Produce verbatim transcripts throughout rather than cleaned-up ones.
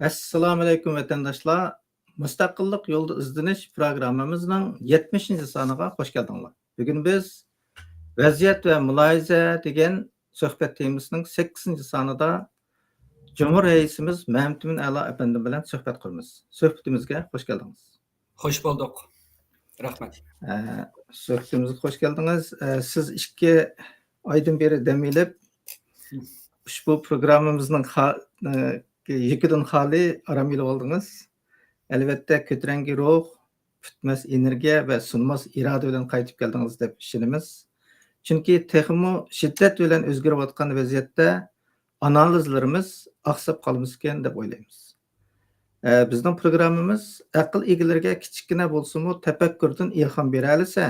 ئەسسالامۇئەلەيكۇم، ۋەتەنداشلار! مۇستەقىللىق يولىدا ئىزدىنىش پروگراممىمىزنىڭ يەتمىشىنچى سانىغا خوش كەلدىڭلار. بۈگۈن بىز ۋەزىيەت ۋە مۇلاھىزە دېگەن سۆھبەت تېمىسىنىڭ سەككىزىنچى سانىدا جۇمھۇر رەئىسىمىز مەمتىمىن ئەلا ئەپەندىم بىلەن سۆھبەت قۇرىمىز. سۆھبىتىمىزگە خوش كەلدىڭىز. خوش بولدۇق. رەھمەت. ئە، سۆھبىتىمىزگە خوش كەلدىڭىز. ئە، سىز ئىككى ئايدىن بېرى دەم ئېلىپ، ئۇشبۇ پروگراممىمىزنىڭ خا-، ئە، يۈكىدىن خالىي ئارام ئېلىۋالدىڭىز. ئەلۋەتتە، كۆتۈرەڭگۈ روھ، پۈتمەس ئېنېرگىيە ۋە سۇنماس ئىرادە بىلەن قايتىپ كەلدىڭىز دەپ ئىشىنىمىز. چۈنكى تېخىمۇ شىددەت بىلەن ئۆزگىرىۋاتقان ۋەزىيەتتە ئانالىزلىرىمىز ئاقساپ قالمىسىكەن دەپ ئويلايمىز. ئە، بىزنىڭ پروگراممىمىز ئەقىل ئىگىلىرىگە كىچىككىنە بولسىمۇ تەپەككۇردىن ئىلھام بېرەلىسە،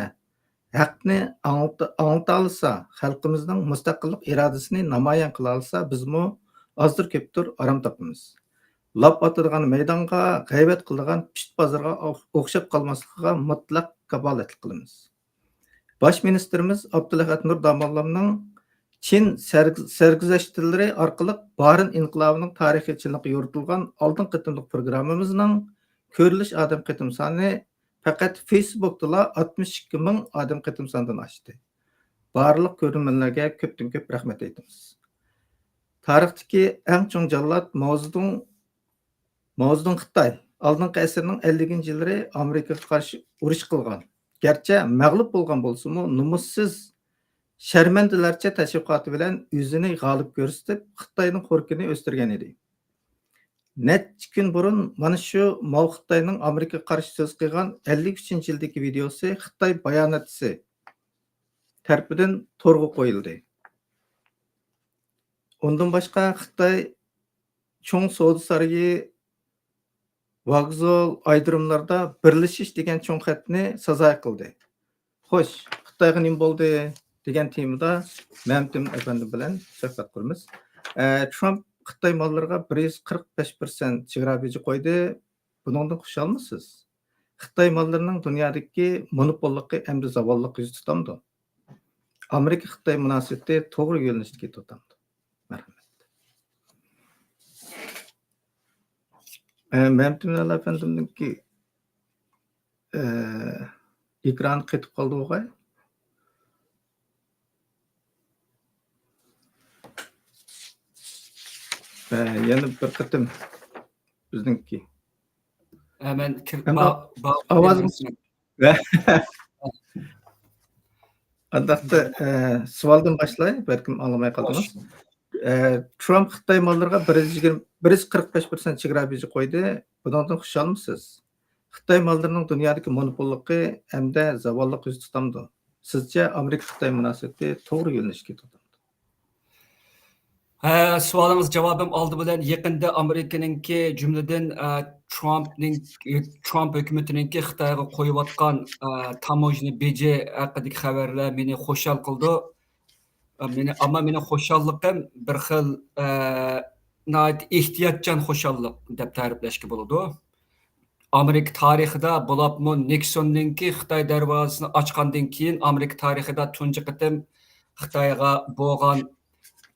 ھەقنى ئاڭلىتا-، ئاڭلىتالىسا، خەلقىمىزنىڭ مۇستەقىللىق ئىرادىسىنى نامايان قىلالىسا، بىزمۇ ئازدۇر كۆپتۇر ئارام تاپىمىز. لاپ ئاتىدىغان مەيدانغا، غەيۋەت قىلىدىغان پىت بازىرىغا ئوخ-، ئوخشاپ قالماسلىقىغا مۇتلەق كاپالەتلىك قىلىمىز. باش مىنىستىرىمىز ئابدۇلئەھەد نۇر داموللامنىڭ چىن سەرگ-، سەرگۈزەشتلىرى ئارقىلىق بارىن ئىنقىلابىنىڭ تارىخىي چىنلىقى يورۇتۇلغان ئالدىنقى قېتىملىق پروگراممىمىزنىڭ كۆرۈلۈش ئادەم قېتىم سانى پەقەت فېيسبۇكتىلا ئاتمىش ئىككى مىڭ ئادەم قېتىم ساندىن ئاشتى. بارلىق كۆرۈرمەنلەرگە كۆپتىن كۆپ رەھمەت ئېيتىمىز. تارىختىكى ئەڭ چوڭ جاللات ماۋزېدۇڭ، ماۋزېدۇڭ خىتاي ئالدىنقى ئەسىرنىڭ ئەللىكىنچى يىللىرى ئامېرىكىغا قارشى ئۇرۇش قىلغان، گەرچە مەغلۇپ بولغان بولسىمۇ، نومۇسسىز، شەرمەندىلەرچە تەشۋىقاتى بىلەن ئۆزىنى غالىب كۆرسىتىپ، خىتاينىڭ خورىكىنى ئۆستۈرگەن ئىدى. نەچچە كۈن بۇرۇن مانا شۇ ماۋ خىتاينىڭ ئامېرىكىغا قارشى سۆز قىلغان ئەللىك ئۈچىنچى يىلدىكى ۋىدېئوسى خىتاي باياناتچىسى تەرىپىدىن تورغا قويۇلدى. ئۇندىن باشقا، خىتاي چوڭ سودا سارىيى، ۋوگزال، ئايرودروملاردا بىرلىشىش دېگەن چوڭ خەتنى سازايى قىلدى. خوش، خىتايغا نېمە بولدى دېگەن تېمىدا مەمتىمىن ئەپەندىم بىلەن سۆھبەت قۇرىمىز. ئە، ترامپ خىتاي ماللىرىغا بىر يۈز قىرىق بەش پىرسەنت چېگرا بېجى قويدى. بۇنىڭدىن خۇشالمۇسىز؟ خىتاي ماللىرىنىڭ دۇنيادىكى مونوپوللۇقى ئەمدى زاۋاللىق يۈز تۇتامدۇ؟ ئامېرىكا-خىتاي مۇناسىۋىتى توغرا يۆنىلىشتە كېتىۋاتامدۇ؟ مەرھەمەت. ئە، مەمتىمىن ئەپەندىمنىڭكى، ئە، ئېكرانى قېتىپ قالدى بولغاي. ئە، يەنە بىر قېتىم بىزنىڭكى. ئە، مەن كىر-، ئەمما با-، با-، ئاۋازىم ئۇنداقتا، ئە، سوئالدىن باشلاي، بەلكىم ئاڭلىماي قالدىڭىز. خوش. ئە، ترامپ خىتاي ماللىرىغا بىر يۈز يىگىرمە، بىر يۈز قىرىق بەش پىرسەنت چېگرا بېجى قويدى. بۇنىڭدىن خۇشالمۇسىز؟ خىتاي ماللىرىنىڭ دۇنيادىكى مونوپوللۇقى ئەمدى زاۋاللىق يۈز تۇتامدۇ؟ سىزچە ئامېرىكا-خىتاي مۇناسىۋىتى توغرا يۆنىلىشكە كېتىۋاتامدۇ؟ ھە، سوئالىڭىز جاۋابىم ئالدى بىلەن يېقىندا ئامېرىكىنىڭكى، جۈملىدىن، ئە، ترامپنىڭ، ترامپ ھۆكۈمىتىنىڭكى خىتايغا قويۇۋاتقان، ئە، تاموژنا بېجى ھەققىدىكى خەۋەرلەر مېنى خۇشال قىلدى. ئە، مېنى، ئەمما مېنىڭ خۇشاللىقىم بىر خىل، ئە، ناھايىتى ئېھتىياتچان خۇشاللىق دەپ تەرىپلەشكە بولىدۇ. ئامېرىكا تارىخىدا، بولۇپمۇ نىكسوننىڭكى خىتاي دەرۋازىسىنى ئاچقاندىن كېيىن، ئامېرىكا تارىخىدا تۇنجى قېتىم خىتايغا بولغان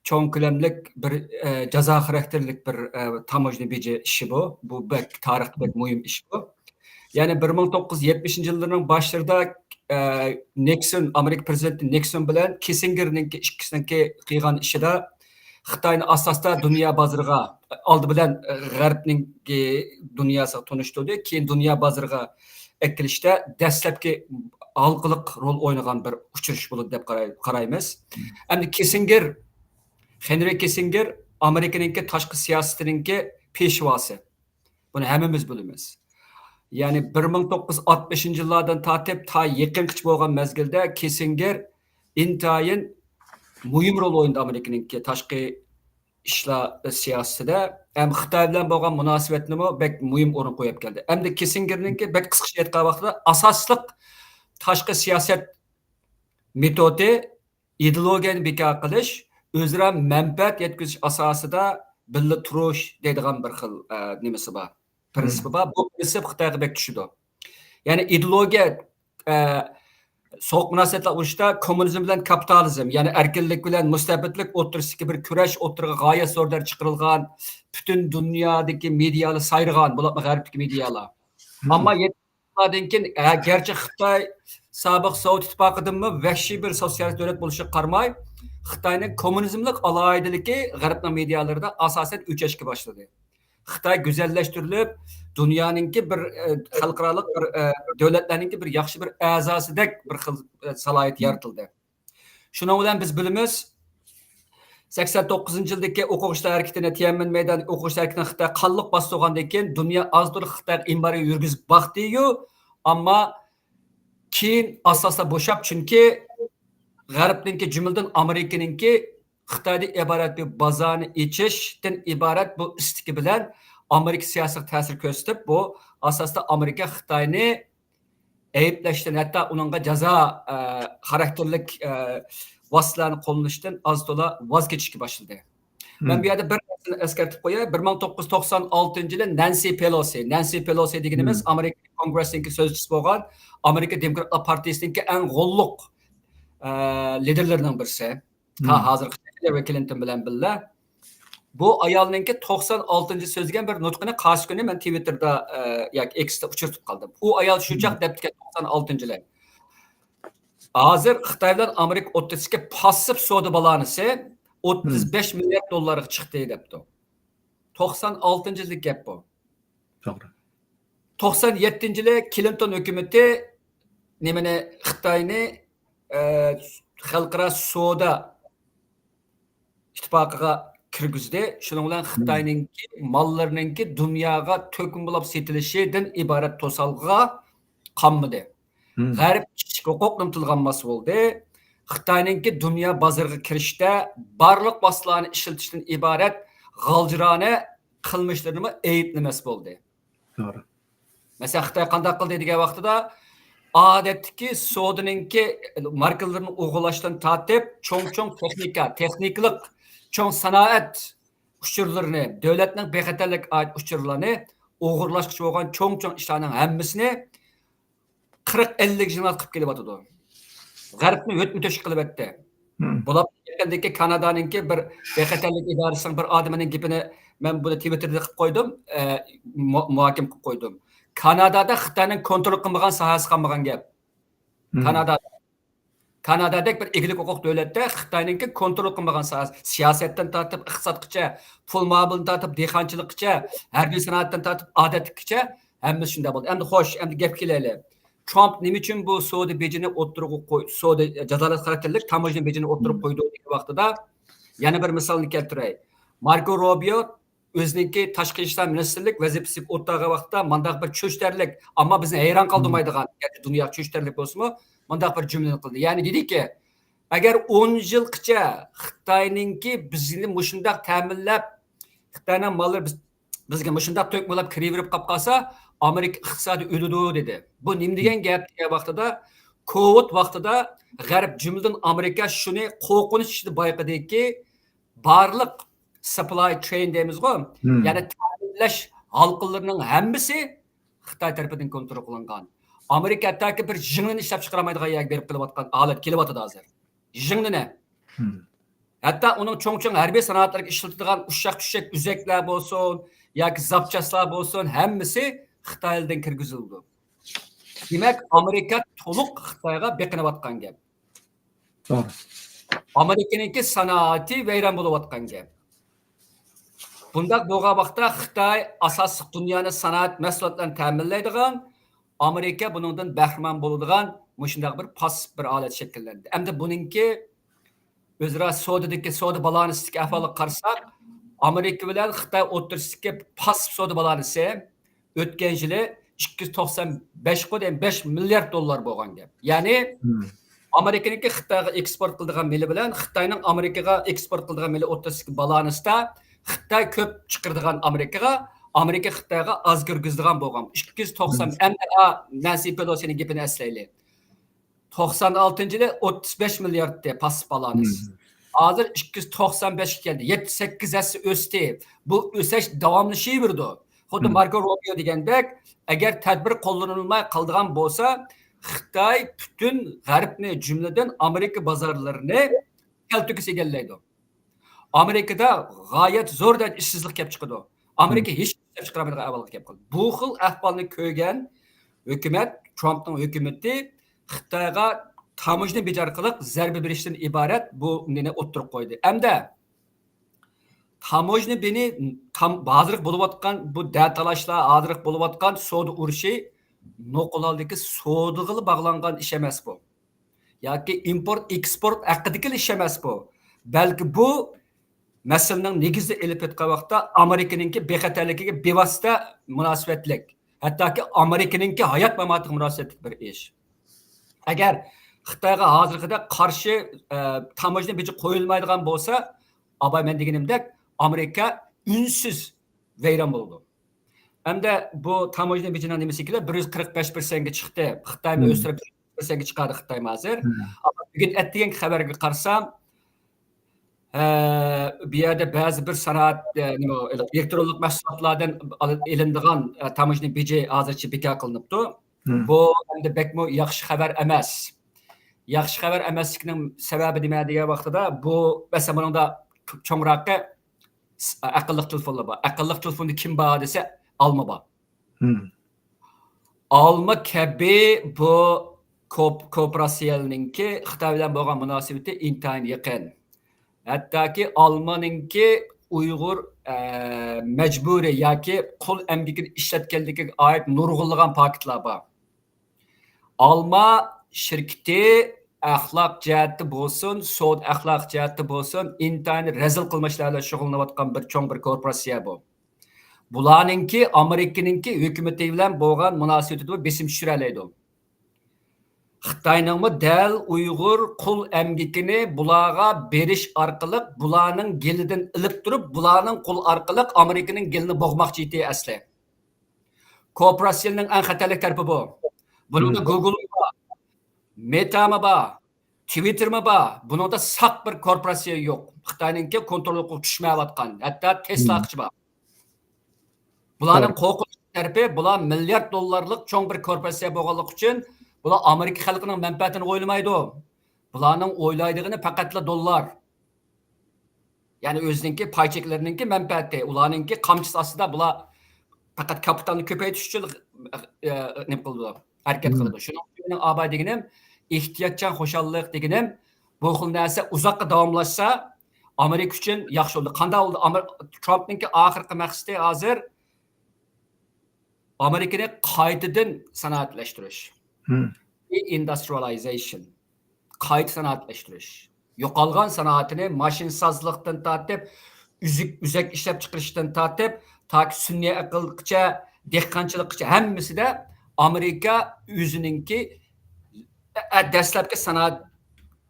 چوڭ كۆلەملىك بىر، ئە، جازا خاراكتېرلىك بىر، ئە، تاموژنا بېجى ئىشى بۇ. بۇ بەك تارىختا بەك مۇھىم ئىش بۇ. يەنى بىر مىڭ توققۇز يۈز يەتمىشىنچى يىللىرىنىڭ باشلىرىدا، ئە، نىكسون، ئامېرىكا پىرېزىدېنتى نىكسون بىلەن كىسسىنگېرنىڭكى ئىككىسىنىڭكى قىلغان ئىشىدا خىتاينى ئاساستا دۇنيا بازىرىغا، ئالدى بىلەن، ئە، غەربنىڭكى دۇنياسىغا تونۇشتۇردى، كېيىن دۇنيا بازىرىغا ئەكېلىشتە دەسلەپكى ھالقىلىق رول ئوينىغان بىر ئۇچرىشىش بولىدۇ دەپ قاراي-، قارايمىز. ئەمدى كىسسىنگېر، خېنرى كىسسىنگېر ئامېرىكىنىڭكى تاشقى سىياسىتىنىڭكى پېشۋاسى. بۇنى ھەممىمىز بىلىمىز. يەنى بىر مىڭ توققۇز يۈز ئاتمىشىنچى يىللاردىن تارتىپ تا يېقىنقىچە بولغان مەزگىلدە كىسسىنگېر ئىنتايىن مۇھىم رول ئوينىدى ئامېرىكىنىڭكى تاشقى ئىشلار سىياسىتىدە. ھەم خىتاي بىلەن بولغان مۇناسىۋەتنىمۇ بەك مۇھىم ئورۇن قويۇپ كەلدى. ئەمدى كىسسىنگېرنىڭكى بەك قىسقىچە ئېيتقان ۋاقتىدا ئاساسلىق تاشقى سىياسەت مېتودى ئىدېئولوگىيەنى بىكار قىلىش، ئۆزئارا مەنپەئەت يەتكۈزۈش ئاساسىدا بىللە تۇرۇش دەيدىغان بىر خىل، ئە، نېمىسى بار، پىرىنسىپى بار. بۇ پىرىنسىپ خىتايغا بەك چۈشىدۇ. يەنى ئىدېئولوگىيە، ئە، سوغۇق مۇناسىۋەتلەر ئۇرۇشىدا كوممۇنىزم بىلەن كاپىتالىزم، يەنى ئەركىنلىك بىلەن مۇستەبىتلىك ئوتتۇرىسىدىكى بىر كۈرەش ئوتتۇرىغا غايەت زور دەرىجىدە چىقىرىلغان، پۈتۈن دۇنيادىكى مېدىيالار سايرىغان، بولۇپمۇ غەربتىكى مېدىيالار. ئەمما يەتمىش يىللاردىن كېيىن، ئە، گەرچە خىتاي سابىق سوۋېت ئىتتىپاقىدىنمۇ ۋەھشىي بىر سوتسىيالىست دۆلەت بولۇشىغا قارىماي، خىتاينىڭ كوممۇنىزملىق ئالاھىدىلىكى غەربنىڭ مېدىيالىرىدا ئاساسەن ئۆچەشكە باشلىدى. خىتاي گۈزەللەشتۈرۈلۈپ، دۇنيانىڭكى بىر، ئە، خەلقئارالىق بىر، ئە، دۆلەتلەرنىڭكى بىر ياخشى بىر ئەزاسىدەك بىر خىل، ئە، سالاھىيەت يارىتىلدى. شۇنىڭ بىلەن بىز بىلىمىز، سەكسەن توققۇزىنچى يىلدىكى ئوقۇغۇچىلار ھەرىكىتىنى، تيەنئەنمېن مەيدانىدىكى ئوقۇغۇچىلار ھەرىكىتىنى خىتاي قانلىق باستۇرغاندىن كېيىن، دۇنيا ئاز تولا خىتايغا ئېمبارگو يۈرگۈزۈپ باقتىيۇ، ئەمما كېيىن ئاستا-ئاستا بوشاپ، چۈنكى غەربنىڭكى، جۈملىدىن ئامېرىكىنىڭكى خىتايدىن ئىبارەت بىر بازارنى ئېچىشتىن ئىبارەت بۇ ئىستىكى بىلەن ئامېرىكا سىياسىتىگە تەسىر كۆرسىتىپ، بۇ ئاساستا ئامېرىكا خىتاينى ئەيىبلەشتىن، ھەتتا ئۇنىڭغا جازا، ئە، خاراكتېرلىك، ئە، ۋاسىتىلەرنى قوللىنىشتىن ئاز تولا ۋاز كېچىشكە باشلىدى. مەن بۇ يەردە بىر نەرسىنى ئەسكەرتىپ قوياي. بىر مىڭ توققۇز يۈز توقسان ئالتىنچى يىلى نانسى پېلوسى، نانسى پېلوسى دېگىنىمىز ئامېرىكا كونگرېسسىنىڭكى سۆزچىسى بولغان، ئامېرىكا دېموكراتلار پارتىيىسىنىڭكى ئەڭ غوللۇق، ئە، لىدېرلىرىنىڭ بىرسى. تا ھازىرغىچە ھىللارى كلىنتون بىلەن بىللە. بۇ ئايالنىڭكى توقسان ئالتىنچى سۆزلىگەن بىر نۇتقىنى قارسى كۈنى مەن تىۋىتتېردا، ئە، ياكى ئېكستا ئۇچرىتىپ قالدىم. ئۇ ئايال شۇ چاغ دەپتىكەن، توقسان ئالتىنچى يىلى. ھازىر خىتاي بىلەن ئامېرىكا ئوتتۇرىسىدىكى پاسسىپ سودا بالانسى ئوتتۇز بەش مىليارد دوللارغا چىقتى دەپتۇ. توقسان ئالتىنچى يىلدىكى گەپ بۇ. توغرا. توقسان يەتتىنچى يىلى كلىنتون ھۆكۈمىتى نېمىنى، خىتاينى، ئە، خەلقئارا سودا ئىتتىپاقىغا كىرگۈزدى. شۇنىڭ بىلەن خىتاينىڭكى ماللىرىنىڭكى دۇنياغا تۆكمە بولاپ سېتىلىشىدىن ئىبارەت توسالغۇغا قالمىدى. غەرب كىشىلىك ھوقۇقنى تىلغا ئالماس بولدى. خىتاينىڭكى دۇنيا بازىرىغا كىرىشتە بارلىق ۋاسىتىلەرنى ئىشلىتىشتىن ئىبارەت غالجىرانە قىلمىشلىرىنىمۇ ئەيىبلىمەس بولدى. توغرا. مەسىلەن، خىتاي قانداق قىلدى دېگەن ۋاقتىدا، ئادەتتىكى سودىنىڭكى ماركىلىرىنى ئوغرىلاشتىن تارتىپ، چوڭ-چوڭ تېخنىكا، تېخنىكىلىق چوڭ سانائەت ئۇچۇرلىرىنى، دۆلەتنىڭ بىخەتەرلىكىگە ئائىت ئۇچۇرلارنى ئوغرىلاشقىچە بولغان چوڭ-چوڭ ئىشلارنىڭ ھەممىسىنى قىرىق ئەللىك يىللىق قىلىپ كېلىۋاتىدۇ. غەربنى ھۆتمە تۆشۈك قىلىۋەتتى. بولۇپ كەتكەندىن كېيىن كانادانىڭكى بىر بىخەتەرلىك ئىدارىسىنىڭ بىر ئادىمىنىڭ گېپىنى مەن بۇنى تىۋىتتېردا قىلىپ قويدۇم، ئە، مۇ-، مۇھاكىمە قىلىپ قويدۇم. كانادادا خىتاينىڭ كونترول قىلمىغان ساھەسى قالمىغان گەپ. كانادا. كانادادەك بىر ئىگىلىك ھوقۇق دۆلەتتە خىتاينىڭكى كونترول قىلمىغان ساھەسى، سىياسەتتىن تارتىپ ئىقتىسادقىچە، پۇل مۇئامىلىدىن تارتىپ دېھقانچىلىققىچە، ھەربىي سانائەتتىن تارتىپ ئادەتتىكىچە ھەممىسى شۇنداق بولدى. ئەمدى خوش، ئەمدى گەپكە كېلەيلى. ترامپ نېمە ئۈچۈن بۇ سودا بېجىنى ئوتتۇرىغا قوي-، سودا جازالىق خاراكتېرلىك تاموژنا بېجىنى ئوتتۇرىغا قويدى دېگەن ۋاقتىدا، يەنە بىر مىسالنى كەلتۈرەي. ماركو روبىيو ئۆزىنىڭكى تاشقى ئىشلار مىنىستىرلىك ۋەزىپىسىگە ئولتۇرغان ۋاقىتتا مۇنداق بىر چۆچۈتەرلىك، ئەمما بىزنى ھەيران قالدۇرمايدىغان، يەنى دۇنياغا چۆچۈتەرلىك بولسىمۇ، مۇنداق بىر جۈملىنى قىلدى. يەنى دېدىكى، ئەگەر ئون يىلغىچە خىتاينىڭكى بىزنى مۇشۇنداق تەمىنلەپ، خىتاينىڭ ماللىرى بىز، بىزگە مۇشۇنداق تۆكمىلاپ كىرىۋېرىپ قاپ قالسا، ئامېرىكا ئىقتىسادى ئۆلىدۇ، دېدى. بۇ نېمە دېگەن گەپ دېگەن ۋاقتىدا، كوۋىد ۋاقتىدا غەرب، جۈملىدىن ئامېرىكا شۇنى قورقۇنچ ئىچىدە بايقىدىكى، بارلىق سپلاي چېين دەيمىزغۇ، يەنى تەمىنلەش ھالقىلىرىنىڭ ھەممىسى خىتاي تەرىپىدىن كونترول قىلىنغان. ئامېرىكا ھەتتاكى بىر ژىڭنىنى ئىشلەپ چىقىرالمايدىغان يەرگە بېرىپ قېلىۋاتقان ھالەت كېلىۋاتىدۇ ھازىر. ژىڭنىنى. ھەتتا ئۇنىڭ چوڭ چوڭ ھەربىي سانائەتلەرگە ئىشلىتىدىغان ئۇششاق چۈششەك ئۆزەكلەر بولسۇن ياكى زاپچاسلار بولسۇن، ھەممىسى خىتاي ئېلىدىن كىرگۈزۈلىدۇ. دېمەك، ئامېرىكا تولۇق خىتايغا بېقىنىۋاتقان گەپ. توغرا. ئامېرىكىنىڭكى سانائىتى ۋەيران بولۇۋاتقان گەپ. بۇنداق بولغان ۋاقىتتا خىتاي ئاساسلىق دۇنيانى سانائەت مەھسۇلاتلىرىنى تەمىنلەيدىغان، ئامېرىكا بۇنىڭدىن بەھرىمەن بولىدىغان مۇشۇنداق بىر پاسسىپ بىر ھالەت شەكىللەندى. ئەمدى بۇنىڭكى ئۆزئارا سودىدىكى، سودا بالانسىدىكى ئەھۋالغا قارىساق، ئامېرىكا بىلەن خىتاي ئوتتۇرىسىدىكى پاسسىپ سودا بالانسى ئۆتكەن يىلى ئىككى يۈز توقسان بەش قۇدەم بەش مىليارد دوللار بولغان گەپ. يەنى ئامېرىكىنىڭكى خىتايغا ئېكسپورت قىلىدىغان مېلى بىلەن خىتاينىڭ ئامېرىكىغا ئېكسپورت قىلىدىغان مېلى ئوتتۇرىسىدىكى بالانستا خىتاي كۆپ چىقىرىدىغان ئامېرىكىغا، ئامېرىكا خىتايغا ئاز كىرگۈزىدىغان بولغان. ئىككى يۈز توقسان، ئەمدى، ئا، نانسى پېلوسىنىڭ گېپىنى ئەسلەيلى. توقسان ئالتىنچى يىلى ئوتتۇز بەش مىلياردتى پاسسىپ بالانس. ھازىر ئىككى يۈز توقسان بەشكە كەلدى. يەتتە، سەككىز ھەسسە ئۆستى. بۇ ئۆسۈش داۋاملىشىۋېرىدۇ. خۇددى ماركو روبىيو دېگەندەك، ئەگەر تەدبىر قوللىنىلماي قالىدىغان بولسا، خىتاي پۈتۈن غەربنى، جۈملىدىن ئامېرىكا بازارلىرىنى كەلتۈكىسى ئىگىلەيدۇ. ئامېرىكىدا غايەت زور دەرىجىدە ئىشسىزلىق كەپ چىقىدۇ. ئامېرىكا ھېچ ئىشلەپ چىقىرالمايدىغان ئەھۋالغا كەپ قالدى. بۇ خىل ئەھۋالنى كۆرگەن ھۆكۈمەت، ترامپنىڭ ھۆكۈمىتى خىتايغا تاموژنا بېجى ئارقىلىق زەربە بېرىشتىن ئىبارەت بۇ نېنى ئوتتۇرىغا قويدى. ئەمدى تاموژنا بېجى، تام-، ھازىرقى بولۇۋاتقان بۇ دەتالاشلار، ھازىرقى بولۇۋاتقان سودا ئۇرۇشى نوقۇل ھالدىكى سودىغىلا باغلانغان ئىش ئەمەس بۇ. ياكى ئىمپورت، ئېكسپورت ھەققىدىكىلا ئىش ئەمەس بۇ. بەلكى بۇ مەسىلىنىڭ نېگىزىدە ئېلىپ ئېيتقان ۋاقىتتا ئامېرىكىنىڭكى بىخەتەرلىكىگە بىۋاسىتە مۇناسىۋەتلىك، ھەتتاكى ئامېرىكىنىڭكى ھايات-ماماتىغا مۇناسىۋەتلىك بىر ئىش. ئەگەر خىتايغا ھازىرقىدەك قارشى، ئە، تاموژنا بېجى قويۇلمايدىغان بولسا، ئاباي مەن دېگىنىمدەك، ئامېرىكا ئۈنسىز ۋەيران بولىدۇ. ئەمدى بۇ تاموژنا بېجىنىڭ نېمىسى كېلىپ، بىر يۈز قىرىق بەش پىرسەنتكە چىقتى. خىتايمۇ ئۆستۈرۈپ، پىرسەنتكە چىقاردى خىتايمۇ ھازىر. ئەمما بۈگۈن ئەتىگەنكى خەۋەرگە قارىسام، ئە، بۇ يەردە بەزى بىر سانائەت، ئە، نېمە، ئېلېكترونلۇق مەھسۇلاتلاردىن ئېلىنىدىغان، ئە، تاموژنا بېجى ھازىرچە بىكار قىلىنىپتۇ. بۇ ئەمدى بەكمۇ ياخشى خەۋەر ئەمەس. ياخشى خەۋەر ئەمەسلىكنىڭ سەۋەبى نېمە دېگەن ۋاقتىدا، بۇ، مەسىلەن، بۇنىڭدا چوڭراقى س-، ئەقىللىق تېلېفونلار بار. ئەقىللىق تېلېفوندا كىم بار دېسە، ئالما بار. ئالما كەبى بۇ كوپ-، كوپېراتسىيەلىنىڭكى خىتاي بىلەن بولغان مۇناسىۋىتى ئىنتايىن يېقىن. ھەتتاكى ئالمانىڭكى ئۇيغۇر، ئە، مەجبۇرىي ياكى قۇل ئەمگىكىنى ئىشلەتكەنلىكىگە ئائىت نۇرغۇنلىغان پاكىتلار بار. ئالما شىركىتى ئەخلاق جەھەتتە بولسۇن، سودا ئەخلاق جەھەتتە بولسۇن، ئىنتايىن رەزىل قىلمىشلار بىلەن شۇغۇللىنىۋاتقان بىر چوڭ بىر كورپوراتسىيە بۇ. بۇلارنىڭكى ئامېرىكىنىڭكى ھۆكۈمىتى بىلەن بولغان مۇناسىۋىتىدە بېسىم چۈشۈرەلەيدۇ. خىتاينىڭمۇ دەل ئۇيغۇر قۇل ئەمگىكىنى بۇلارغا بېرىش ئارقىلىق، بۇلارنىڭ گېلىدىن ئېلىپ تۇرۇپ، بۇلارنىڭ قولى ئارقىلىق ئامېرىكىنىڭ گېلىنى بوغماقچى ئىدى ئەسلى. كوپېراتسىيەنىڭ ئەڭ خەتەرلىك تەرىپى بۇ. بۇنىڭدا گۇگلمۇ بار، مېتامۇ بار، تىۋىتتېرمۇ بار. بۇنىڭدا ساق بىر كورپوراتسىيە يوق. خىتاينىڭكى كونتروللۇقىا چۈشمەيۋاتقان، ھەتتا تېسلاغىچە بار. بۇلارنىڭ قورقۇنچلۇق تەرىپى، بۇلار مىليارد دوللارلىق چوڭ بىر كورپوراتسىيە بولغانلىقى ئۈچۈن، بۇلار ئامېرىكا خەلقىنىڭ مەنپەئەتىنى ئويلىمايدۇ. بۇلارنىڭ ئويلايدىغىنى پەقەتلا دوللار. يەنى ئۆزىنىڭكى پاي چېكىلىرىنىڭكى مەنپەئەتى، ئۇلارنىڭكى قامچىسى ئاستىدا بۇلار پەقەت كاپىتالنى كۆپەيتىش ئۈچۈن، ئە، نېمە قىلىدۇ، ھەرىكەت قىلىدۇ. شۇنىڭ ئۈچۈن مېنىڭ ئاباي دېگىنىم، ئېھتىياتچان خۇشاللىق دېگىنىم، بۇ خىل نەرسە ئۇزاققا داۋاملاشسا، ئامېرىكا ئۈچۈن ياخشى بولىدۇ. قانداق بولىدۇ؟ ئامېر-، ترامپنىڭكى ئاخىرقى مەقسىتى ھازىر ئامېرىكىنى قايتىدىن سانائەتلەشتۈرۈش. دېئىندۇسترىيالىزېيشن. قايتا سانائەتلەشتۈرۈش. يوقالغان سانائىتىنى ماشىنىسازلىقتىن تارتىپ، ئۈزۈك، ئۈزۈك ئىشلەپچىقىرىشتىن تارتىپ، تاكى سۈنئىي ئەقىلغىچە، دېھقانچىلىققىچە ھەممىسىدە ئامېرىكا ئۆزىنىڭكى، ئە، دەسلەپكى سانائەت،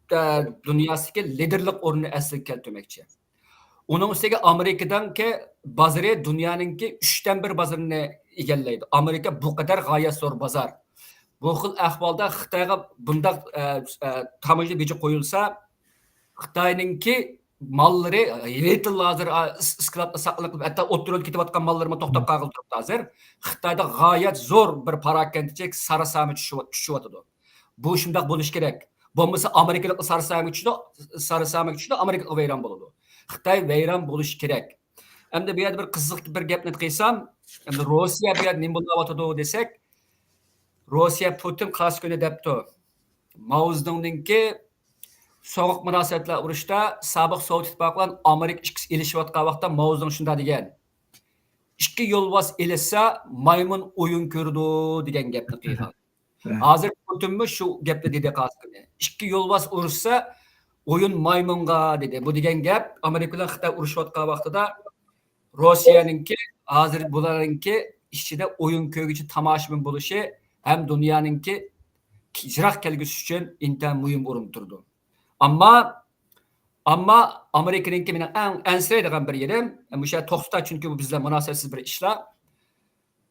ئە، دۇنياسىدىكى لىدېرلىق ئورنىنى ئەسلىگە كەلتۈرمەكچى. ئۇنىڭ ئۈستىگە ئامېرىكىنىڭكى بازىرى دۇنيانىڭكى ئۈچتىن بىر بازىرىنى ئىگىلەيدۇ. ئامېرىكا بۇ قەدەر غايەت زور بازار. بۇ خىل ئەھۋالدا خىتايغا بۇنداق، ئە، ئە، تاموژنا بېجى قويۇلسا، خىتاينىڭكى ماللىرى، رېتېل ھازىر، ئا، ئىس-، ئىسكىلاتتا ساقلىنىپ، ھەتتا ئوتتۇرا يولدا كېتىۋاتقان ماللىرىمۇ توختاپ قالغىلى تۇرۇپتۇ ھازىر. خىتايدا غايەت زور بىر پاراكەندىچىلىك سارسامى چۈشۈۋ-، چۈشۈۋاتىدۇ. بۇ شۇنداق بولۇشى كېرەك. بولمىسا ئامېرىكىلىق سارسامىگە چۈشىدۇ، سارسامىگە چۈشىدۇ، ئامېرىكىلىق ۋەيران بولىدۇ. خىتاي ۋەيران بولۇشى كېرەك. ئەمدى بۇ يەردە بىر قىزىق بىر گەپنى قىلسام، ئەمدى روسىيە بۇ يەردە نېمە بولۇۋاتىدۇ دېسەك، روسىيە پۇتىن قارشى كۈنى دەپتۇ. ماۋزېدۇڭنىڭكى سوغۇق مۇناسىۋەتلەر ئۇرۇشتا سابىق سوۋېت ئىتتىپاقى بىلەن ئامېرىكا ئىككىسى ئېلىشىۋاتقان ۋاقىتتا ماۋزېدۇڭ شۇنداق دېگەن. ئىككى يولۋاس ئېلىشسا، مايمۇن ئويۇن كۆرىدۇ دېگەن گەپنى قىلغان. ھازىر پۇتىنمۇ شۇ گەپنى دېدى قاسىمنى. ئىككى يولۋاس ئۇرۇشسا، ئويۇن مايمۇنغا دېدى. بۇ دېگەن گەپ، ئامېرىكا بىلەن خىتاي ئۇرۇشۇۋاتقان ۋاقتىدا روسىيەنىڭكى، ھازىر بۇلارنىڭكى ئىچىدە ئويۇن كۆرگۈچى تاماشىبىن بولۇشى ھەم دۇنيانىڭكى يىراق كەلگۈسى ئۈچۈن ئىنتايىن مۇھىم ئورۇندا تۇرىدۇ. ئەمما، ئەمما ئامېرىكىنىڭكى مېنىڭ ئەڭ ئەنسىرەيدىغان بىر يېرىم، مۇشۇ يەردە توختىتا، چۈنكى بۇ بىزلەر مۇناسىۋەتسىز بىر ئىشلار.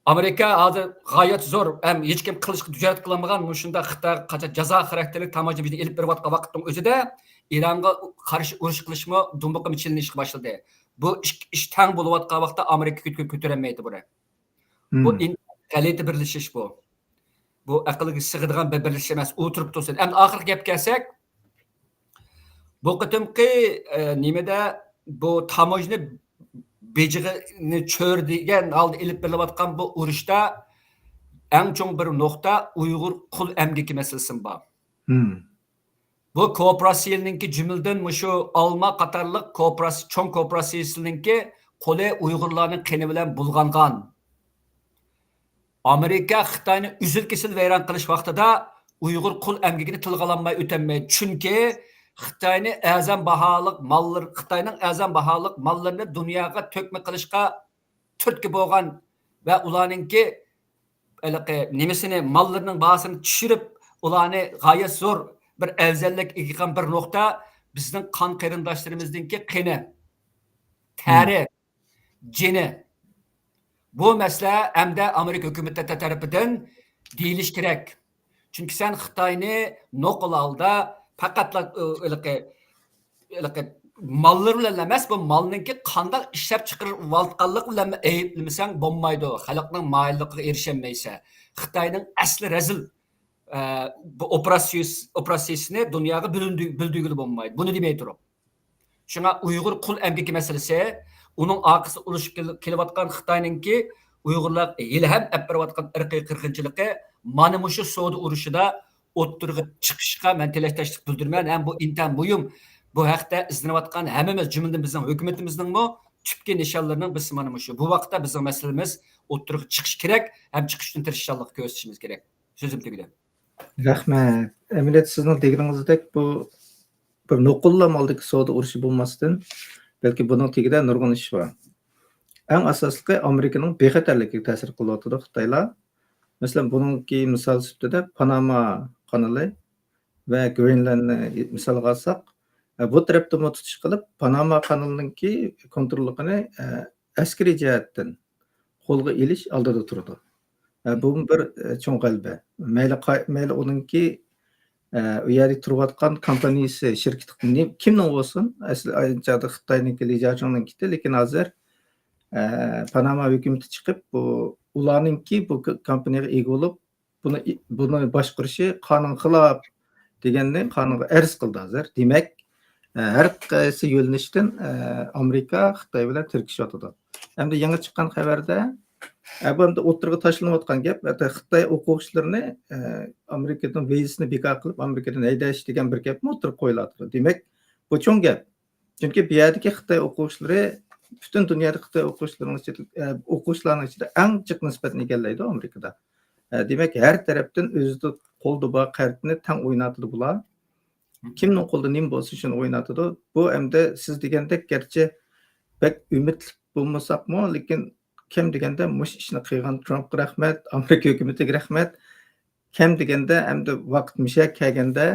ئامېرىكا ھازىر غايەت زور، ھەم ھېچكىم قىلىشقا جۈرئەت قىلالمىغان مۇشۇنداق خىتايغا قاچان جازا خاراكتېرلىك تاماژنا بېجىنى ئېلىپ بېرىۋاتقان ۋاقىتنىڭ ئۆزىدە ئىرانغا قارشى ئۇرۇش قىلىشمۇ دۇمبىقىمۇ چېلىنىشقا باشلىدى. بۇ ئىش، ئىش تەڭ بولۇۋاتقان ۋاقىتتا ئامېرىكا كۆتۈرۈپ كۆتۈرەلمەيدۇ بۇنى. بۇ ئىنتايىن غەلىتە بىرلىشىش بۇ. بۇ ئەقىلگە سىغىدىغان بىر بىرلىشىش ئەمەس. ئولتۇرۇپ تۇرسۇن. ئەمدى ئاخىرقى گەپكە كەلسەك، بۇ قېتىمقى، ئە، نېمىدە بۇ تاموژنا بېجىنى چۆرىدىگەن ھالدا ئېلىپ بېرىلىۋاتقان بۇ ئۇرۇشتا ئەڭ چوڭ بىر نۇقتا ئۇيغۇر قۇل ئەمگىكى مەسىلىسىمۇ بار. بۇ كوپىراتسىيىنىڭكى جۈملىدىن مۇشۇ ئالما قاتارلىق كوپىراتسىيە، چوڭ كوپىراتسىيىسىنىڭكى قولى ئۇيغۇرلارنىڭ قېنى بىلەن بۇلغانغان. ئامېرىكا خىتاينى ئۈزۈل-كېسىل ۋەيران قىلىش ۋاقتىدا ئۇيغۇر قۇل ئەمگىكىنى تىلغا ئالالماي ئۆتەلمەيدۇ. چۈنكى خىتاينى ئەرزان باھالىق ماللىرى، خىتاينىڭ ئەرزان باھالىق ماللىرىنى دۇنياغا تۆكمە قىلىشقا تۈرتكە بولغان ۋە ئۇلارنىڭكى ھېلىقى نېمىسىنى، ماللىرىنىڭ باھاسىنى چۈشۈرۈپ، ئۇلارنى غايەت زور بىر ئەۋزەللىككە ئىگە قىلغان بىر نۇقتا بىزنىڭ قان قېرىنداشلىرىمىزنىڭكى قېنى، تەرى، جېنى. بۇ مەسىلە ئەمدى ئامېرىكا ھۆكۈمىتى تەرىپىدىن دېيىلىشى كېرەك. چۈنكى سەن خىتاينى نوقۇل ھالدا پەقەتلا، ئۇ، ھېلىقى، ھېلىقى ماللىرى بىلەن ئەمەس، بۇ مالنىڭكى قانداق ئىشلەپ چىقىرىۋاتقانلىقى بىلەن ئەيىبلىمىسەڭ بولمايدۇ. خەلقنىڭ مايىللىقىغا ئېرىشەلمەيسەن. خىتاينىڭ ئەسلى رەزىل، ئە، بۇ ئوپېراتسىيىسى، ئوپېراتسىيىسىنى دۇنياغا بىلدۈ-، بىلدۈرگىلى بولمايدۇ. بۇنى دېمەي تۇرۇپ. شۇڭا ئۇيغۇر قۇل ئەمگىكى مەسىلىسى، ئۇنىڭ ئارقىسىدا ئۇرۇشۇپ كېل-، كېلىۋاتقان خىتاينىڭكى ئۇيغۇرلارغا ھېلىھەم ئەپ بېرىۋاتقان ئىرقىي قىرغىنچىلىقى مانا مۇشۇ سودا ئۇرۇشىدا ئوتتۇرىغا چىقىشىغا مەن تىلەكداشلىق بىلدۈرىمەن. ھەم بۇ ئىنتايىن مۇھىم. بۇ ھەقتە ئىزدىنىۋاتقان ھەممىمىز، جۈملىدىن بىزنىڭ ھۆكۈمىتىمىزنىڭمۇ تۈپكى نىشانلىرىنىڭ بىرسى مانا مۇشۇ. بۇ ۋاقىتتا بىزنىڭ مەسىلىمىز ئوتتۇرىغا چىقىشى كېرەك ھەم چىقىش ئۈچۈن تىرىشچانلىق كۆرسىتىشىمىز كېرەك. سۆزۈم تۈگىدى. رەھمەت. ئەمەلىيەتتە سىزنىڭ دېگىنىڭىزدەك بۇ بىر نوقۇللا مالدىكى سودا ئۇرۇشى بولماستىن، بەلكى بۇنىڭ تېگىدە نۇرغۇن ئىش بار. ئەڭ ئاساسلىقى ئامېرىكىنىڭ بىخەتەرلىكىگە تەسىر قىلىۋاتىدۇ خىتايلار. مەسىلەن، بۇنىڭكى مىسال سۈپىتىدە پاناما قانىلى ۋە گرېنلاندنى مىسالغا ئالساق، بۇ تەرەپتىنمۇ تۇتۇش قىلىپ، پاناما قانىلىنىڭكى كونتروللۇقىنى، ئەسكىرىي جەھەتتىن قولغا ئېلىش ئالدىدا تۇرىدۇ. بۇمۇ بىر، چوڭ غەلىبە. مەيلى قاي-، مەيلى ئۇنىڭكى، ئۇ يەردە تۇرۇۋاتقان كومپانىيىسى، شىركىتى نى-، كىمنىڭ بولسۇن، ئەسلى ئايرىم چاغدا خىتاينىڭكى لى جياچۇڭنىڭكىدى، لېكىن ھازىر، پاناما ھۆكۈمىتى چىقىپ، بۇ، ئۇلارنىڭكى بۇ ك-، كومپانىيەگە ئىگە بولۇپ، بۇنى، بۇنى باشقۇرۇشى قانۇنغا خىلاپ دېگەننى قانۇنغا ئەرز قىلدى ھازىر. دېمەك، ھەر قايسى يۆنىلىشتىن، ئامېرىكا خىتاي بىلەن تىركىشىۋاتىدۇ. ئەمدى يېڭى چىققان خەۋەردە، بۇ ئەمدى ئوتتۇرىغا تاشلىنىۋاتقان گەپ، ھەتتا خىتاي ئوقۇغۇچىلىرىنى، ئامېرىكىدىن ۋىزىسىنى بىكار قىلىپ، ئامېرىكىدىن ھەيدەش دېگەن بىر گەپمۇ ئوتتۇرىغا قويۇلۇۋاتىدۇ. دېمەك، بۇ چوڭ گەپ. چۈنكى بۇ يەردىكى خىتاي ئوقۇغۇچىلىرى پۈتۈن دۇنيادا خىتاي ئوقۇغۇچىلىرىنىڭ ئىچىدە، ئە، ئوقۇغۇچىلارنىڭ ئىچىدە ئەڭ جىق نىسبەتنى ئىگىلەيدۇ ئامېرىكىدا. ئە، دېمەك، ھەر تەرەپتىن ئۆزىدە قولدا بار قەرتنى تەڭ ئويناتىدۇ بۇلار. كىمنىڭ قولىدا نېمە بولسا، شۇنى ئويناتىدۇ. بۇ ئەمدى سىز دېگەندەك، گەرچە بەك ئۈمىدلىك بولمىساقمۇ، لېكىن كەم دېگەندە مۇشۇ ئىشنى قىلغان ترامپقا رەھمەت، ئامېرىكا ھۆكۈمىتىگە رەھمەت. كەم دېگەندە ئەمدى ۋاقىت مۇشۇ يەرگە كەلگەندە،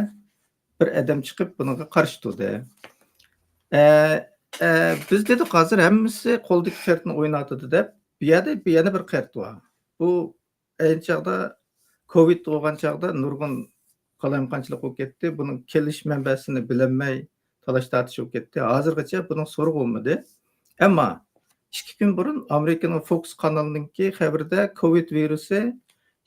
بىر ئادەم چىقىپ بۇنىڭغا قارشى تۇردى. ئە، ئە، بىز دېدۇق، ھازىر ھەممىسى قولدىكى قەرتنى ئويناتىدۇ دەپ. بۇ يەردە بۇ يەنە بىر قەرت بار. بۇ ئەينى چاغدا كوۋىد بولغان چاغدا نۇرغۇن قالايمىقانچىلىق بولۇپ كەتتى. بۇنىڭ كېلىش مەنبەسىنى بىلەلمەي تالاش تارتىش بولۇپ كەتتى. ھازىرغىچە بۇنىڭ سورىقى بولمىدى. ئەمما ئىككى كۈن بۇرۇن ئامېرىكىنىڭ فوكس قانىلىنىڭكى خەۋىرىدە كوۋىد ۋىرۇسى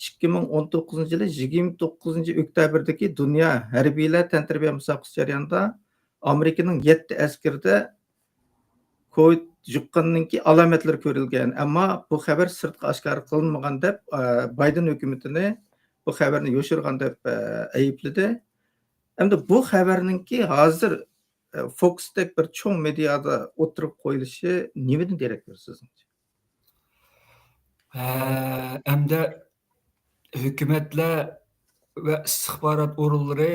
ئىككى مىڭ ئون توققۇزىنچى يىلى يىگىرمە توققۇزىنچى ئۆكتەبىردىكى دۇنيا ھەربىيلەر تەنتەربىيە مۇسابىقىسى جەريانىدا ئامېرىكىنىڭ يەتتە ئەسكىرىدە كوۋىد يۇققاننىڭكى ئالامەتلىرى كۆرۈلگەن، ئەمما بۇ خەۋەر سىرتقا ئاشكارا قىلىنمىغان دەپ، ئە، بايدېن ھۆكۈمىتىنى بۇ خەۋەرنى يوشۇرغان دەپ، ئە، ئەيىبلىدى. ئەمدى بۇ خەۋەرنىڭكى ھازىر، ئە، فوكستەك بىر چوڭ مېدىيادا ئوتتۇرىغا قويۇلۇشى نېمىدىن دېرەك بېرىدۇ سىزنىڭچە؟ ھە، ئەمدى ھۆكۈمەتلەر ۋە ئىستىخبارات ئورۇنلىرى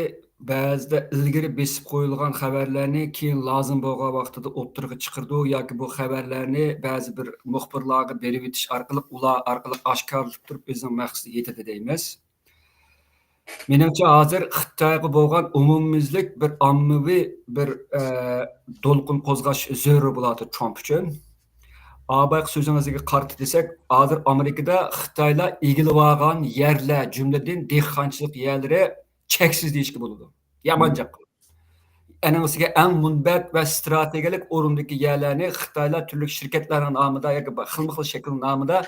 بەزىدە ئىلگىرى بېسىپ قويۇلغان خەۋەرلەرنى كېيىن لازىم بولغان ۋاقتىدا ئوتتۇرىغا چىقىرىدۇ ياكى بۇ خەۋەرلەرنى بەزى بىر مۇخبىرلارغا بېرىۋېتىش ئارقىلىق، ئۇلار ئارقىلىق ئاشكارىلىتىپ تۇرۇپ ئۆزىنىڭ مەقسىتىگە يېتىدۇ دەيمىز. مېنىڭچە، ھازىر خىتايغا بولغان ئومۇميۈزلۈك بىر ئاممىۋى بىر، ئە، دولقۇن قوزغاش زۆرۈر بولاتتى ترامپ ئۈچۈن. ئابايقى سۆزىڭىزگە قارىتا دېسەك، ھازىر ئامېرىكىدا خىتايلار ئىگىلىۋالغان يەرلەر، جۈملىدىن دېھقانچىلىق يەرلىرى چەكسىز دېيىشكە بولىدۇ. يامان جاق. ئەنىڭ ئۈستىگە ئەڭ مۇنبەت ۋە ستراتېگىيەلىك ئورۇندىكى يەرلەرنى خىتايلار تۈرلۈك شىركەتلەرنىڭ نامىدا ياكى خىلمۇ خىل شەكىل نامىدا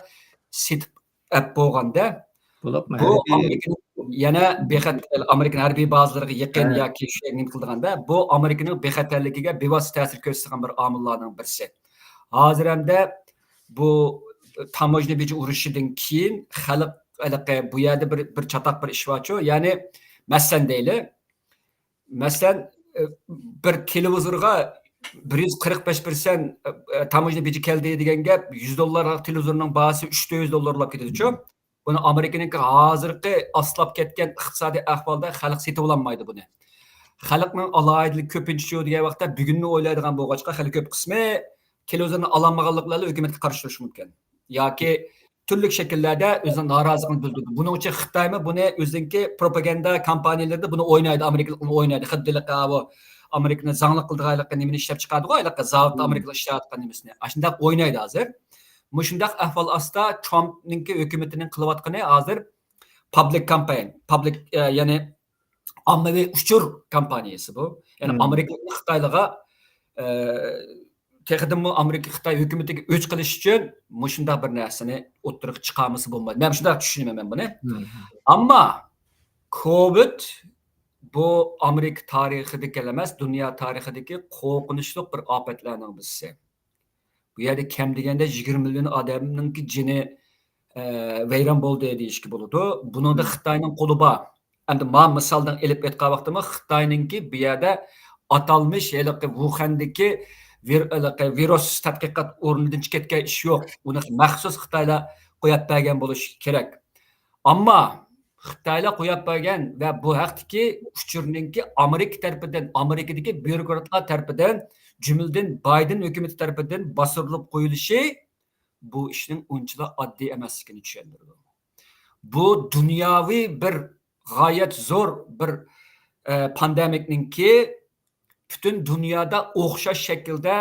سېتىپ ئەپ بولغاندا، بولۇپمۇ بۇ ھەربىي ئامېرىكىنىڭ يەنە بىخەت ئامېرىكىنىڭ ھەربىي بازىلىرىغا يېقىن ھە. ياكى شۇ يەرگە نېمە قىلىدىغاندا، بۇ ئامېرىكىنىڭ بىخەتەرلىكىگە بىۋاسىتە تەسىر كۆرسىتىدىغان بىر ئامىللارنىڭ بىرسى. ھازىر ھەمدە بۇ تاموژنا بېجى ئۇرۇشىدىن كېيىن خەلق ھېلىقى بۇ يەردە بىر، بىر چاتاق بىر ئىش بارچۇ. يەنى مەسىلەن دەيلى، مەسىلەن، ئە، بىر تېلېۋىزورغا بىر يۈز قىرىق بەش پىرسەنت، ئە، تاموژنا بېجى كەلدى دېگەن گەپ، يۈز دوللارلىق تېلېۋىزورنىڭ باھاسى ئۈچ تۆت يۈز دوللارلاپ كېتىدىچۇ. بۇنى ئامېرىكىنىڭكى ھازىرقى ئاستىلاپ كەتكەن ئىقتىسادىي ئەھۋالدا خەلق سېتىۋالالمايدۇ بۇنى. خەلقنىڭ ئالاھىدىلىكى كۆپىنچىچۇ دېگەن ۋاقىتتا بۈگۈننى ئويلايدىغان بولغاچقا، خېلى كۆپ قىسمى تېلېۋىزورنى ئالالمىغانلىقى بىلەن ھۆكۈمەتكە قارشى تۇرۇشى مۇمكىن. ياكى تۈرلۈك شەكىللەردە ئۆزىنىڭ نارازىلىقىنى بىلدۈردى. بۇنىڭ ئۈچۈن خىتايمۇ بۇنى ئۆزىنىڭكى پروپاگاندا كامپانىيىلىرىدا بۇنى ئوينايدۇ، ئامېرىكىلىق بۇنى ئوينايدۇ. خۇددى ھېلىقى ئاۋۇ ئامېرىكىنى زاڭلىق قىلىدىغان ھېلىقى نېمىنى ئىشلەپ چىقاردىغۇ، ھېلىقى زاۋۇتتا مم. ئامېرىكىلىق ئىشلەۋاتقان نېمىسىنى. ئاشۇنداق ئوينايدۇ ھازىر. مۇشۇنداق ئەھۋال ئاستىدا ترامپنىڭكى ھۆكۈمىتىنىڭ قىلىۋاتقىنى ھازىر پابلىك كامپانىيە، پابلىك، ئە، يەنى ئاممىۋى ئۇچۇر كامپانىيەسى بۇ. يەنى مم. ئامېرىكىلىقنى خىتايلارغا، ئە، تېخىدىنمۇ ئامېرىكا، خىتاي ھۆكۈمىتىگە ئۆچ قىلىش ئۈچۈن مۇشۇنداق بىر نەرسىنى ئوتتۇرىغا چىقارمىسا بولمايدۇ. مەن شۇنداق چۈشىنىمەن مەن بۇنى. مم. ئەمما كوۋىد بۇ ئامېرىكا تارىخىدىكىلا ئەمەس، دۇنيا تارىخىدىكى قورقۇنچلۇق بىر ئاپەتلەرنىڭ بىرسى. بۇ يەردە كەم دېگەندە يىگىرمە مىليون ئادەمنىڭكى جېنى، ئە، ۋەيران بولدى دېيىشكە بولىدۇ. بۇنىڭدا مم. خىتاينىڭ قولى بار. ئەمدى ما مىسالدىن ئېلىپ ئېيتقان ۋاقتىمدا خىتاينىڭكى بۇ يەردە ئاتالمىش ھېلىقى ۋۇخەندىكى ۋىر-، ھېلىقى ۋىرۇس تەتقىقات ئورنىدىن چىقىپ كەتكەن ئىش يوق. ئۇنى مەخسۇس خىتايلار قويۇپ بەرگەن بولۇشى كېرەك. ئەمما خىتايلار قويۇپ بەرگەن ۋە بۇ ھەقتىكى ئۇچۇرنىڭكى ئامېرىكا تەرىپىدىن، ئامېرىكىدىكى بيۇروكراتلار تەرىپىدىن، جۈملىدىن بايدېن ھۆكۈمىتى تەرىپىدىن باستۇرۇلۇپ قويۇلۇشى بۇ ئىشنىڭ ئۇنچىلا ئاددىي ئەمەسلىكىنى چۈشەندۈرىدۇ. بۇ دۇنياۋى بىر غايەت زور بىر، ئە، پاندېمىكنىڭكى پۈتۈن دۇنيادا ئوخشاش شەكىلدە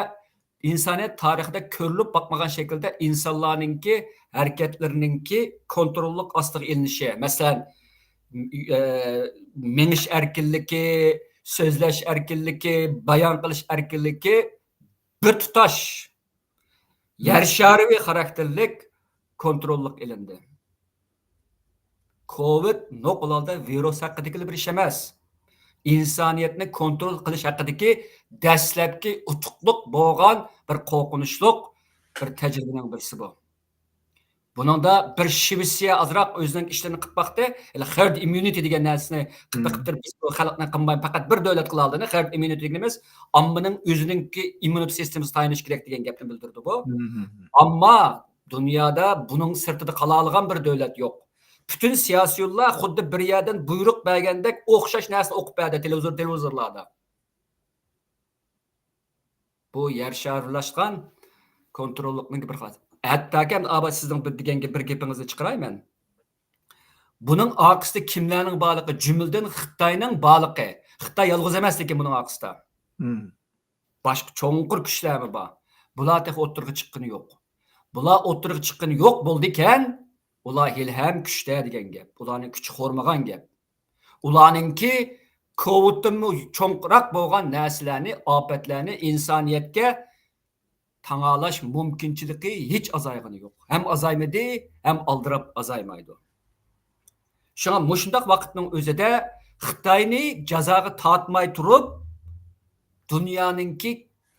ئىنسانىيەت تارىخىدا كۆرۈلۈپ باقمىغان شەكىلدە ئىنسانلارنىڭكى ھەرىكەتلىرىنىڭكى كونتروللۇق ئاستىغا ئېلىنىشى، مەسىلەن، ئە، مېڭىش ئەركىنلىكى، سۆزلەش ئەركىنلىكى، بايان قىلىش ئەركىنلىكى بىر تۇتاش يەر شارىۋى خاراكتېرلىك كونتروللۇق ئېلىندى. كوۋىد نوقۇل ھالدا ۋىرۇس ھەققىدىكىلا بىر ئىش ئەمەس. ئىنسانىيەتنى كونترول قىلىش ھەققىدىكى دەسلەپكى ئۇتۇقلۇق بولغان بىر قورقۇنچلۇق بىر تەجرىبىنىڭ بىرسى بۇ. بۇنىڭدا بىر شىۋېتسىيە ئازراق ئۆزىنىڭ ئىشلىرىنى قىلىپ باقتى. ھېلى خېرد ئىممۇنىتى دېگەن نەرسىنى قىلىپ مم. بېقىپتۇ، بىز بۇ خەلقنى قىلماي، پەقەت بىر دۆلەت قىلالىدى. خېرد ئىممۇنىتى دېگىنىمىز ئاممىنىڭ ئۆزىنىڭكى ئىممۇنىتېت سىستېمىسى تايىنىش كېرەك دېگەن گەپنى بىلدۈرىدۇ بۇ. مم. ئەمما دۇنيادا بۇنىڭ سىرتىدا قالالىغان بىر دۆلەت يوق. پۈتۈن سىياسىيونلار خۇددى بىر يەردىن بۇيرۇق بەرگەندەك ئوخشاش نەرسىنى ئوقۇپ بەردى تېلېۋىزور، تېلېۋىزورلاردا. بۇ يەر شارىلاشقان كونتروللۇقنىڭ بىر خاس-، ھەتتاكى ئەمدى ئاباي سىزنىڭ بىر دېگەن گە-، بىر گېپىڭىزنى چىقىراي مەن. بۇنىڭ ئارقىسىدا كىملەرنىڭ بارلىقى، جۈملىدىن خىتاينىڭ بارلىقى. خىتاي يالغۇز ئەمەس، لېكىن بۇنىڭ ئارقىسىدا. مم. باشقا چوڭقۇر كۈچلەرمۇ بار. بۇلار تېخى ئوتتۇرىغا چىققىنى يوق. بۇلار ئوتتۇرىغا چىققىنى يوق بولىدىكەن، ئۇلار ھېلىھەم كۈچتە دېگەن گەپ. ئۇلارنىڭ كۈچى خورمىغان گەپ. ئۇلارنىڭكى كوۋىدتىنمۇ چوڭراق بولغان نەرسىلەرنى، ئاپەتلەرنى ئىنسانىيەتكە تاڭالاش مۇمكىنچىلىكى ھېچ ئازايغىنى يوق. ھەم ئازايمىدى، ھەم ئالدىراپ ئازايمايدۇ. شۇڭا مۇشۇنداق ۋاقىتنىڭ ئۆزىدە خىتاينى جازاغا تارتماي تۇرۇپ، دۇنيانىڭكى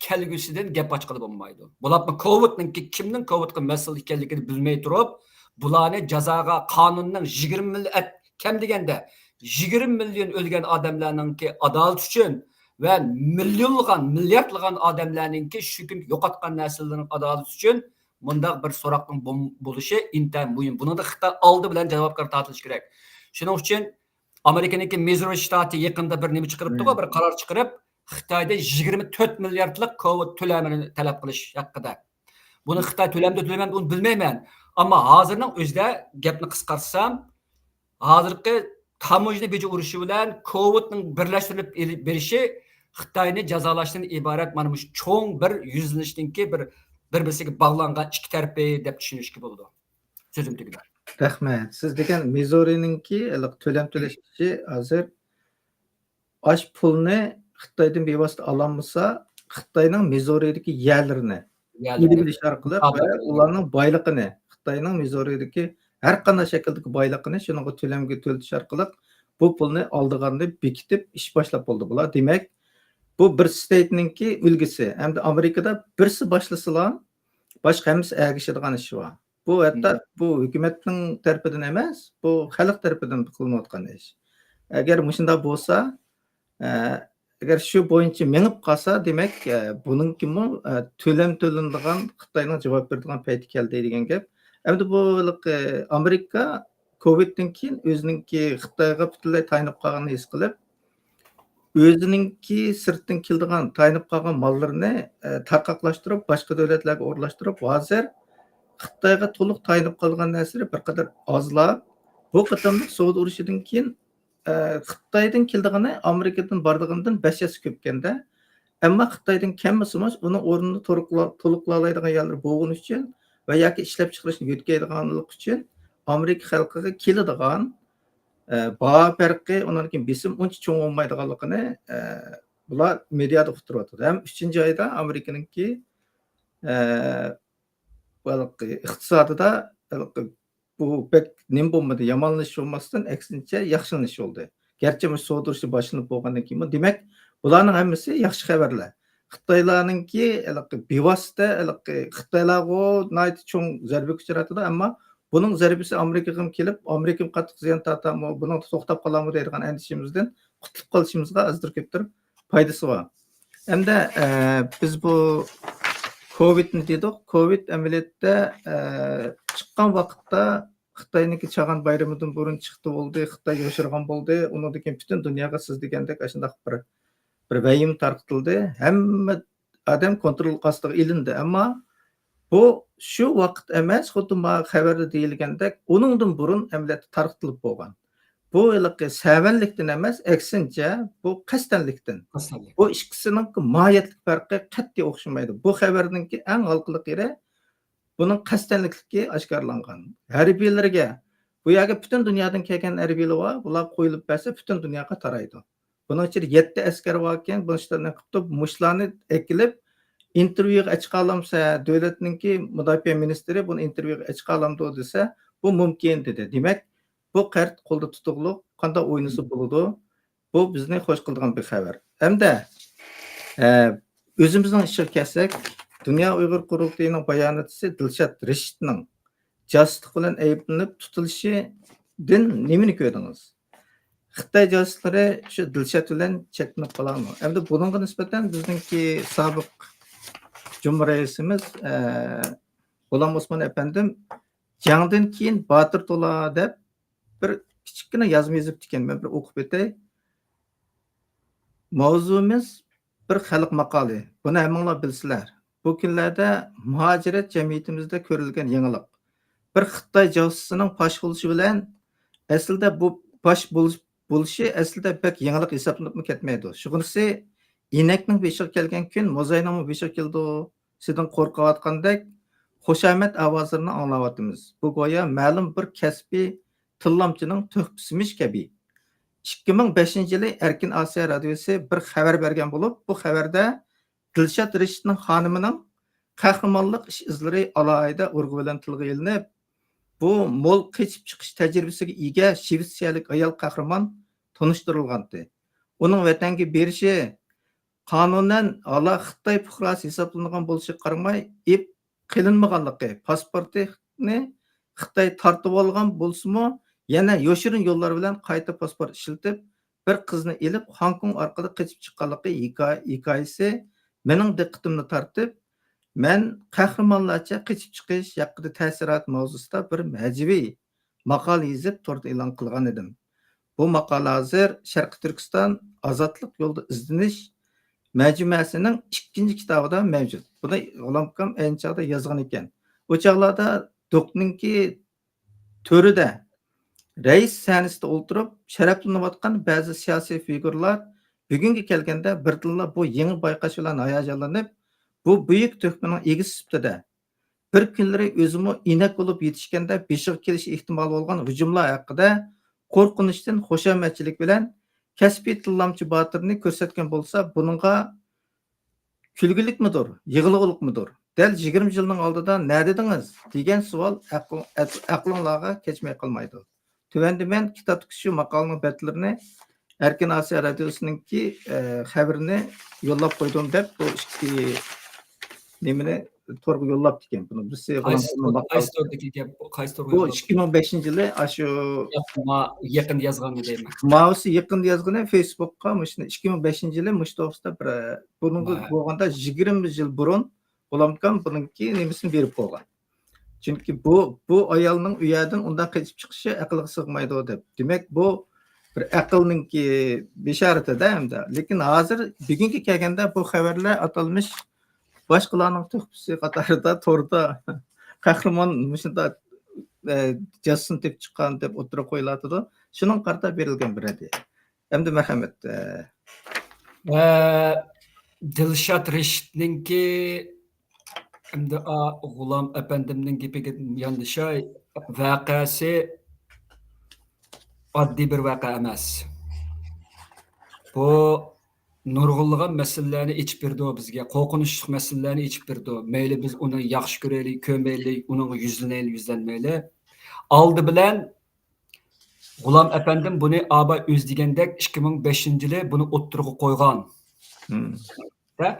كەلگۈسىدىن گەپ ئاچقىلى بولمايدۇ. بولۇپمۇ كوۋىدنىڭكى كىمنىڭ كوۋىدقا مەسئۇل ئىكەنلىكىنى بىلمەي تۇرۇپ، بۇلارنى جازاغا قانۇننىڭ يىگىرمە مىل-، ئەت-، كەم دېگەندە يىگىرمە مىليون ئۆلگەن ئادەملەرنىڭكى ئادالىتى ئۈچۈن ۋە مىليونلىغان، مىلياردلىغان ئادەملەرنىڭكى شۇ كۈنكى يوقاتقان نەرسىلىرىنىڭ ئادالىتى ئۈچۈن مۇنداق بىر سوراقنىڭ بوم-، بولۇشى ئىنتايىن مۇھىم. بۇنىڭدا خىتاي ئالدى بىلەن جاۋابكار تارتىلىشى كېرەك. شۇنىڭ ئۈچۈن ئامېرىكىنىڭكى مىزۇرى شتاتى يېقىندا بىر نېمە چىقىرىپتىغۇ، مم. بىر قارار چىقىرىپ، خىتايدا يىگىرمە تۆت مىلياردلىق كوۋىد تۆلەمىنى تەلەپ قىلىش ھەققىدە. بۇنى خىتاي تۆلەمدۇ تۆلىمەمدۇ ئۇنى بىلمەيمەن. ئەمما ھازىرنىڭ ئۆزىدە گەپنى قىسقارتسام، ھازىرقى تاموژنا بېجى ئۇرۇشى بىلەن كوۋىدنىڭ بىرلەشتۈرۈلۈپ ئېلىپ بېرىشى خىتاينى جازالاشتىن ئىبارەت مانا مۇشۇ چوڭ بىر يۈزلىنىشنىڭكى بىر، بىر-، بىرسىگە باغلانغان ئىككى تەرىپى دەپ چۈشىنىشكە بولىدۇ. سۆزۈم تۈگىدى. رەھمەت. سىز دېگەن مىزۇرىنىڭكى ھېلىقى تۆلەم تۆلەش ئىشى ھازىر ئاش پۇلنى خىتايدىن بىۋاسىتە ئالالمىسا، خىتاينىڭ مىزۇرىدىكى يەرلىرىنى ئېلىۋېلىش ئارقىلىق ۋە ئۇلارنىڭ بايلىقىنى، خىتاينىڭ مىزۇرىدىكى ھەر قانداق شەكىلدىكى بايلىقىنى شۇنىڭغا تۆلەمگە تۆلىتىش ئارقىلىق بۇ پۇلنى ئالىدىغاننى بېكىتىپ ئىش باشلاپ بولدى بۇلار. دېمەك، بۇ بىر ستېيتنىڭكى ئۈلگىسى. ھەمدە ئامېرىكىدا بىرسى باشلىسىلا، باشقا ھەممىسى ئەگىشىدىغان ئىش بار. بۇ ھەتتا بۇ ھۆكۈمەتنىڭ تەرىپىدىن ئەمەس، بۇ خەلق تەرىپىدىن قىلىنىۋاتقان ئىش. ئەگەر مۇشۇنداق بولسا، ئە، ئەگەر شۇ بويىچە مېڭىپ قالسا، دېمەك، ئە، بۇنىڭكىمۇ، ئە، تۆلەم تۆلىنىدىغان، خىتاينىڭ جاۋاب بېرىدىغان پەيتى كەلدى دېگەن گەپ. ئەمدى بۇ ھېلىقى ئامېرىكا كوۋىدتىن كېيىن ئۆزىنىڭكى خىتايغا پۈتۈنلەي تايىنىپ قالغىنىنى ھېس قىلىپ، ئۆزىنىڭكى سىرتتىن كېلىدىغان، تايىنىپ قالغان ماللىرىنى، ئە، تارقاقلاشتۇرۇپ، باشقا دۆلەتلەرگە ئورۇنلاشتۇرۇپ، ھازىر خىتايغا تولۇق تايىنىپ قالغان نەرسىلىرى بىر قەدەر ئازلاپ، بۇ قېتىملىق سودا ئۇرۇشىدىن كېيىن، ئە، خىتايدىن كېلىدىغىنى ئامېرىكىدىن بارىدىغىنىدىن بەش ھەسسە كۆپكەندە، ئەمما خىتايدىن كەلمىسىمۇ، ئۇنىڭ ئورنىنى تولۇقلا-، تولۇقلالايدىغان يەرلىرى بولغىنى ئۈچۈن ۋە ياكى ئىشلەپچىقىرىشنى يۆتكەيدىغانلىقى ئۈچۈن ئامېرىكا خەلقىگە كېلىدىغان، ئە، باھا پەرقى، ئۇنىڭدىن كېيىن بېسىم ئۇنچە چوڭ بولمايدىغانلىقىنى، ئە، بۇلار مېدىيادا ئۇقتۇرۇۋاتىدۇ. ھەم ئۈچىنچى ئايدا ئامېرىكىنىڭكى، ئە، ھېلىقى ئىقتىسادىدا ھېلىقى بۇ بەك نېمە بولمىدى، يامانلىشىش بولماستىن، ئەكسىنچە ياخشىلىنىش بولدى. گەرچە مۇشۇ سودا ئۇرۇشى باشلىنىپ بولغاندىن كېيىنمۇ، دېمەك، بۇلارنىڭ ھەممىسى ياخشى خەۋەرلەر. خىتايلارنىڭكى ھېلىقى بىۋاسىتە، ھېلىقى خىتايلارغۇ ناھايىتى چوڭ زەربىگە ئۇچراۋاتىدۇ، ئەمما بۇنىڭ زەربىسى ئامېرىكىغىمۇ كېلىپ، ئامېرىكىمۇ قاتتىق زىيان تارتامۇ، بۇنىڭدا توختاپ قالامۇ دەيدىغان ئەندىشىمىزدىن قۇتۇلۇپ قېلىشىمىزغا ئازدۇر كۆپتۇر پايدىسى بار. ئەمدى، ئە، بىز بۇ كوۋىدنى دېدۇق. كوۋىد ئەمەلىيەتتە، ئە، چىققان ۋاقىتتا خىتاينىڭكى چاغان بايرىمىدىن بۇرۇن چىقتى بولدى، خىتاي يوشۇرغان بولدى. ئۇنىڭدىن كېيىن پۈتۈن دۇنياغا سىز دېگەندەك ئاشۇنداق بىر، بىر ۋەھىمە تارقىتىلدى. ھەممە ئادەم كونترول ئاستىغا ئېلىندى. ئەمما بۇ شۇ ۋاقىت ئەمەس، خۇددى ما خەۋەردە دېيىلگەندەك، ئۇنىڭدىن بۇرۇن ئەمەلىيەتتە تارقىتىلىپ بولغان. بۇ ھېلىقى سەۋەنلىكتىن ئەمەس، ئەكسىنچە، بۇ قەستەنلىكتىن. قەستەنلىك. بۇ ئىككىسىنىڭ ماھىيەتلىك پەرقى قەتئىي ئوخشىمايدۇ. بۇ خەۋەرنىڭكى ئەڭ ھالقىلىق يېرى، بۇنىڭ قەستەنلىكلىكى ئاشكارىلانغان. ھەربىيلەرگە، بۇ يەرگە پۈتۈن دۇنيادىن كەلگەن ھەربىيلەر بار، بۇلار قويۇلۇپ بەرسە، پۈتۈن دۇنياغا تارايدۇ. بۇنىڭ ئىچىدە يەتتە ئەسكەر باركەن، بۇنىڭ ئىچىدە نېمە قىپتۇ، مۇشۇلارنى ئەكېلىپ، ئىنتېرۋيۇغا ئەچىقالامسە، دۆلەتنىڭكى مۇداپىئە مىنىستىرى بۇنى ئىنتېرۋيۇغا ئەچىقالامدۇ دېسە، بۇ مۇمكىن دېدى. دېمەك، بۇ كارت قولدا تۇتۇقلۇق، قانداق ئوينىسا بولىدۇ. بۇ بىزنى خوش قىلىدىغان بىر خەۋەر. ھەمدە، ئە، ئۆزىمىزنىڭ ئىشىغا كەلسەك، دۇنيا ئۇيغۇر قۇرۇلتىيىنىڭ باياناتچىسى دىلشات رېشىتنىڭ جاسۇسلۇق بىلەن ئەيىبلىنىپ تۇتۇلۇشىدىن نېمىنى كۆردىڭىز؟ خىتاي جاسۇسلىرى شۇ دىلشات بىلەن چەكلىنىپ قالارمۇ؟ ئەمدى بۇنىڭغا نىسبەتەن بىزنىڭكى سابىق جۇمھۇر رەئىسىمىز، ئە، غۇلام ئوسمان ئەپەندىم جەڭدىن كېيىن باتۇر تولا دەپ بىر كىچىككىنە يازما يېزىپتىكەن. مەن بىر ئوقۇپ ئۆتەي. ماۋزۇمىز بىر خەلق ماقالى. بۇنى ھەممىڭلار بىلىسىلەر. بۇ كۈنلەردە مۇھاجىرەت جەمئىيىتىمىزدە كۆرۈلگەن يېڭىلىق. بىر خىتاي جاسۇسىنىڭ پاش بولۇشى بىلەن، ئەسلىدە بۇ پاش بولۇش-، بولۇشى ئەسلىدە بەك يېڭىلىق ھېسابلىنىپمۇ كەتمەيدۇ. شۇغىنىسى ئىنەكنىڭ بېشىغا كەلگەن كۈن موزاينىڭمۇ بېشىغا كېلىدۇ سىدىن قورقۇۋاتقاندەك خۇشامەت ئاۋازلىرىنى ئاڭلاۋاتىمىز. بۇ گويا مەلۇم بىر كەسپىي تىللامچىنىڭ تۆھپىسىمىش كەبى. ئىككى مىڭ بەشىنچى يىلى ئەركىن ئاسىيا رادىيوسى بىر خەۋەر بەرگەن بولۇپ، بۇ خەۋەردە دىلشات رېشىتنىڭ خانىمىنىڭ قەھرىمانلىق ئىش-ئىزلىرى ئالاھىدە ئۇرغۇ بىلەن تىلغا ئېلىنىپ، بۇ مول قېچىپ چىقىش تەجرىبىسىگە ئىگە شىۋېتسىيەلىك ئايال قەھرىمان تونۇشتۇرۇلغانتى. ئۇنىڭ ۋەتەنگە بېرىشى قانۇنەن ھالا خىتاي پۇقراسى ھېسابلىنىدىغان بولۇشىغا قارىماي، ئېپ قېلىنمىغانلىقى، پاسپورتىنى خىتاي تارتىۋالغان بولسىمۇ، يەنە يوشۇرۇن يوللار بىلەن قايتا پاسپورت ئىشلىتىپ، بىر قىزنى ئېلىپ، خوڭكوڭ ئارقىلىق قېچىپ چىققانلىقى ھېكا-، ھېكايىسى مېنىڭ دىققىتىمنى تارتىپ، مەن قەھرىمانلارچە قېچىپ چىقىش ھەققىدە تەسىرات ماۋزۇسىدا بىر مەجىۋى ماقالە يېزىپ، توردا ئېلان قىلغان ئىدىم. بۇ ماقالە ھازىر شەرقىي تۈركىستان ئازادلىق يولىدا ئىزدىنىش مەجمۇئەسىنىڭ ئىككىنچى كىتابىدا مەۋجۇت. بۇنى غۇلام ئاكام ئەينى چاغدا يازغان ئىكەن. ئۇ چاغلاردا دوكنىڭكى تۆرىدە رەئىس سەھنىسىدە ئولتۇرۇپ شەرەپلىنىۋاتقان بەزى سىياسىي فىگۇرىلار بۈگۈنگە كەلگەندە بىردىنلا بۇ يېڭى بايقاش بىلەن ھاياجانلىنىپ، بۇ بۈيۈك تۆھپىنىڭ ئىگىسى سۈپىتىدە بىر كۈنلىرى ئۆزىمۇ ئىنەك بولۇپ يېتىشكەندە بېشىغا كېلىشى ئېھتىمال بولغان ھۇجۇملار ھەققىدە قورقۇنچتىن خۇشامەتچىلىك بىلەن، كەسپىي تىللامچى باتۇرنى كۆرسەتكەن بولسا، بۇنىڭغا كۈلگۈلۈكمىدۇر، يىغلىغۇلۇقمىدۇر؟ دەل يىگىرمە يىلنىڭ ئالدىدا نەدىدىڭىز دېگەن سوئال ئەقىل-، ئەقلىڭلارغا كەچمەي قالمايدۇ. تۆۋەندە مەن كىتابتىكى شۇ ماقالىنىڭ بەتلىرىنى ئەركىن ئاسىيا رادىيوسىنىڭكى، ئە، خەۋىرىنى يوللاپ قويدۇم دەپ، بۇ ئىككى نېمىنى تورغا يوللاپتىكەن. بۇنى بىرسى قايسى تور-، قايسى توردىكى گەپ بۇ؟ قايسى تورغا بۇ يوللاپ؟ ئىككى مىڭ بەشىنچى يىلى ئاشۇ ياق، ما-، يېقىندا يازغاننى دەيمەن. ماۋۇسى يېقىندا يازغىنى فېيسبۇكقا مۇشۇنى ئىككى مىڭ بەشىنچى يىلى مۇشۇ توغرىسىدا بىر، بۇنىڭغا ھە. بولغاندا يىگىرمە يىل بۇرۇن غۇلامكام بۇنىڭكى نېمىسىنى بېرىپ قويغان. چۈنكى بۇ، بۇ ئايالنىڭ ئۇ يەردىن ئۇنداق قېچىپ چىقىشى ئەقىلگە سىغمايدۇ دەپ. دېمەك، بۇ بىر ئەقىلنىڭكى بېشارىتىدە ھەمدە. لېكىن ھازىر بۈگۈنگە كەلگەندە بۇ خەۋەرلەر ئاتالمىش باشقىلارنىڭ تۆھپىسى قاتارىدا توردا قەھرىمان مۇشۇنداق، ئە، جاسۇسنى تېپىپ چىققان دەپ ئوتتۇرىغا قويۇلۇۋاتىدۇ. شۇنىڭغا قارىتا بېرىلگەن بىر رەددىيە. ئەمدى مەھەممەت، ئە، ئە، دىلشات رېشىتنىڭكى ئەمدى، ئا، غۇلام ئەپەندىمنىڭ گېپىگە ياندىشاي، ۋەقەسى ئاددىي بىر ۋەقە ئەمەس. بۇ نۇرغۇنلىغان مەسىلىلەرنى ئېچىپ بېرىدۇ بىزگە، قورقۇنچلۇق مەسىلىلەرنى ئېچىپ بېرىدۇ. مەيلى بىز ئۇنى ياخشى كۆرەيلى، كۆرمەيلى، ئۇنىڭغا يۈزلىنەيلى، يۈزلەنمەيلى. ئالدى بىلەن غۇلام ئەپەندىم بۇنى ئاباي ئۆزى دېگەندەك ئىككى مىڭ بەشىنچى يىلى بۇنى ئوتتۇرىغا قويغان. مم. ھە؟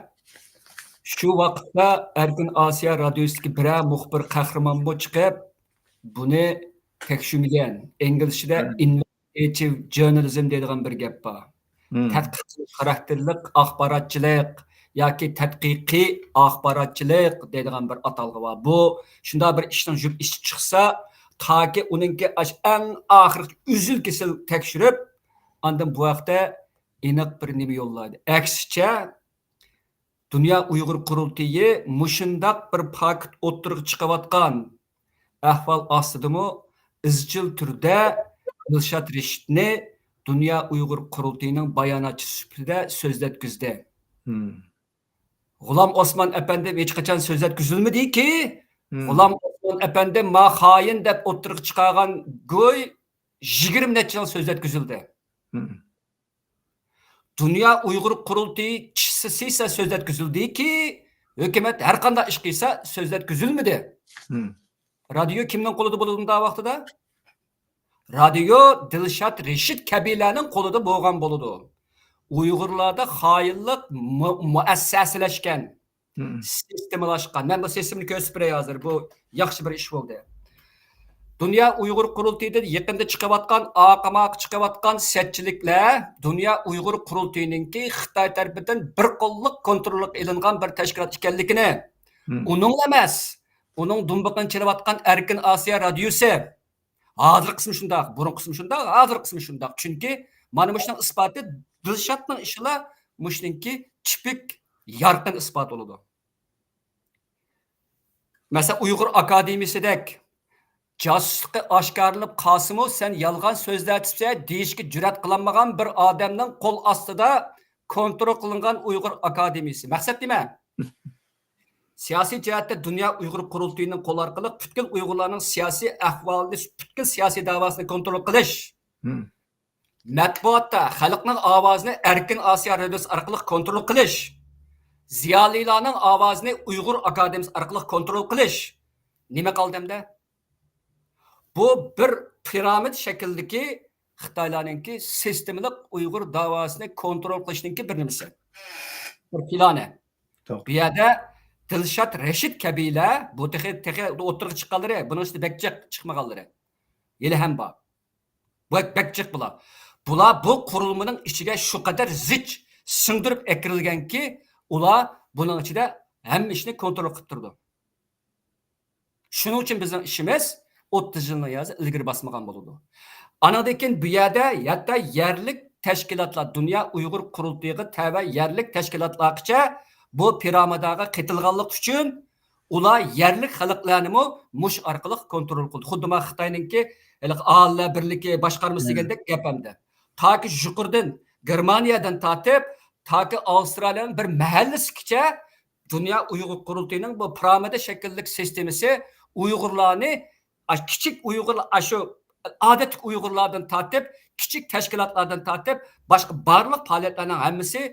شۇ ۋاقىتتا ئەركىن ئاسىيا رادىيوسىدىكى بىرەر مۇخبىر قەھرىمانمۇ چىقىپ، بۇنى تەكشۈرمىگەن. ئىنگلىزچىدە ھە. ئىنۋېستىگېتىۋ ژۇرنالىزم دەيدىغان بىر گەپ بار. مم. تەتقىقىي خاراكتېرلىق ئاخباراتچىلىق ياكى تەتقىقىي ئاخباراتچىلىق دەيدىغان بىر ئاتالغۇ بار. بۇ شۇنداق بىر ئىشنىڭ يۈپ ئىشى چىقسا، تاكى ئۇنىڭكى ئاش-، ئەڭ ئاخىرقى ئۈزۈل-كېسىل تەكشۈرۈپ، ئاندىن بۇ ھەقتە ئېنىق بىر نېمە يوللايدۇ. ئەكسىچە، دۇنيا ئۇيغۇر قۇرۇلتىيى مۇشۇنداق بىر پاكىت ئوتتۇرىغا چىقىۋاتقان ئەھۋال ئاستىدىمۇ ئىزچىل تۈردە دىلشات رېشىتنى دۇنيا ئۇيغۇر قۇرۇلتىيىنىڭ باياناتچىسى سۈپىتىدە سۆزلەتكۈزدى. مم. غۇلام ئوسمان ئەپەندىم ھېچقاچان سۆزلەتكۈزۈلمىدىكى، مم. غۇلام ئوسمان ئەپەندىم ما خائىن دەپ ئوتتۇرىغا چىقارغان گۇي يىگىرمە نەچچە يىل سۆزلەتكۈزۈلدى. مم. دۇنيا ئۇيغۇر قۇرۇلتىيى چىسسىسىسە سۆزلەتكۈزۈلدىكى، ھۆكۈمەت ھەر قانداق ئىش قىلسا سۆزلەتكۈزۈلمىدى. مم. رادىيو كىمنىڭ قولىدا بولىدۇ ئۇنداق ۋاقتىدا؟ رادىيو دىلشات رېشىت كەبىلەرنىڭ قولىدا بولغان بولىدۇ. ئۇيغۇرلاردا خائىنلىق مۇ-، مۇئەسسەسىلەشكەن، مم. سىستېمىلاشقان. مەن بۇ سىستېمىنى كۆرسىتىپ بېرەي ھازىر. بۇ ياخشى بىر ئىش بولدى. دۇنيا ئۇيغۇر قۇرۇلتىيىدىن يېقىندا چىقىۋاتقان، ئاقىماقا چىقىۋاتقان سەتچىلىكلەر دۇنيا ئۇيغۇر قۇرۇلتىيىنىڭكى خىتاي تەرىپىدىن بىر قوللۇق كونتروللۇققا ئېلىنغان بىر تەشكىلات ئىكەنلىكىنى، مم. ئۇنىڭلا ئەمەس، ئۇنىڭ دۇمبىقىنى چېلىۋاتقان ئەركىن ئاسىيا رادىيوسى، ھازىرقىسىمۇ شۇنداق، بۇرۇنقىسىمۇ شۇنداق، ھازىرقىسىمۇ شۇنداق. چۈنكى مانا مۇشۇنىڭ ئىسپاتى، دىلشاتنىڭ ئىشىلا مۇشۇنىڭكى تىپىك، يارقىن ئىسپات بولىدۇ. مەسىلەن، ئۇيغۇر ئاكادېمىيىسىدەك جاسۇسلۇقى ئاشكارىلىنىپ قالسىمۇ، سەن يالغان سۆزلەۋېتىپسەن دېيىشكە جۈرئەت قىلالمىغان بىر ئادەمنىڭ قول ئاستىدا كونترول قىلىنغان ئۇيغۇر ئاكادېمىيىسى. مەقسەت نېمە؟ سىياسىي جەھەتتە دۇنيا ئۇيغۇر قۇرۇلتىيىنىڭ قولى ئارقىلىق پۈتكۈل ئۇيغۇرلارنىڭ سىياسىي ئەھۋالىنى، پۈتكۈل سىياسىي دەۋاسىنى كونترول قىلىش. مم. مەتبۇئاتتا خەلقنىڭ ئاۋازىنى ئەركىن ئاسىيا رادىيوسى ئارقىلىق كونترول قىلىش. زىيالىيلارنىڭ ئاۋازىنى ئۇيغۇر ئاكادېمىيىسى ئارقىلىق كونترول قىلىش. نېمە قالدى ئەمدى؟ بۇ بىر پىرامىدا شەكلىدىكى خىتايلارنىڭكى سىستېمىلىق ئۇيغۇر داۋاسىنى كونترول قىلىشنىڭكى بىر نېمىسى. بىر پىلانى. توغرا. بۇ يەردە دىلشات رەشىت كەبىلەر، بۇ تېخى، تېخى ئوتتۇرىغا چىققانلىرى، بۇنىڭ ئىچىدە بەك جىق چىقمىغانلىرى. ھېلىھەم بار. بەك، بەك جىق بۇلار. بۇلار بۇ قۇرۇلمىنىڭ ئىچىگە شۇ قەدەر زىچ سىڭدۈرۈپ ئەكىرىلگەنكى، ئۇلار بۇنىڭ ئىچىدە ھەممە ئىشنى كونترول قىلىپ تۇرىدۇ. شۇنىڭ ئۈچۈن بىزنىڭ ئىشىمىز ئوتتۇز يىلنىڭ يارىسى ئىلگىرى باسمىغان بولىدۇ. ئانىڭدىن كېيىن بۇ يەردە ھەتتا يەرلىك تەشكىلاتلار، دۇنيا ئۇيغۇر قۇرۇلتىيىغا تەۋە يەرلىك تەشكىلاتلارغىچە بۇ پىرامىداغا قېتىلغانلىقى ئۈچۈن ئۇلار يەرلىك خەلقلەرنىمۇ مۇشۇ ئارقىلىق كونترول قىلدى. خۇددى مانا خىتاينىڭكى ھېلىقى ئالىيلار بىرلىكى باشقارمىسى مم. دېگەندەك گەپ ئەمدى. تاكى يۇقىرىدىن گېرمانىيەدىن تارتىپ، تاكى ئاۋسترالىيەنىڭ بىر مەھەللىسىگىچە دۇنيا ئۇيغۇر قۇرۇلتىيىنىڭ بۇ پىرامىدا شەكىللىك سىستېمىسى ئۇيغۇرلارنى، ئاش-، كىچىك ئۇيغۇرلار، ئاشۇ ئادەتتىكى ئۇيغۇرلاردىن تارتىپ، كىچىك تەشكىلاتلاردىن تارتىپ، باشقا بارلىق پائالىيەتلەرنىڭ ھەممىسى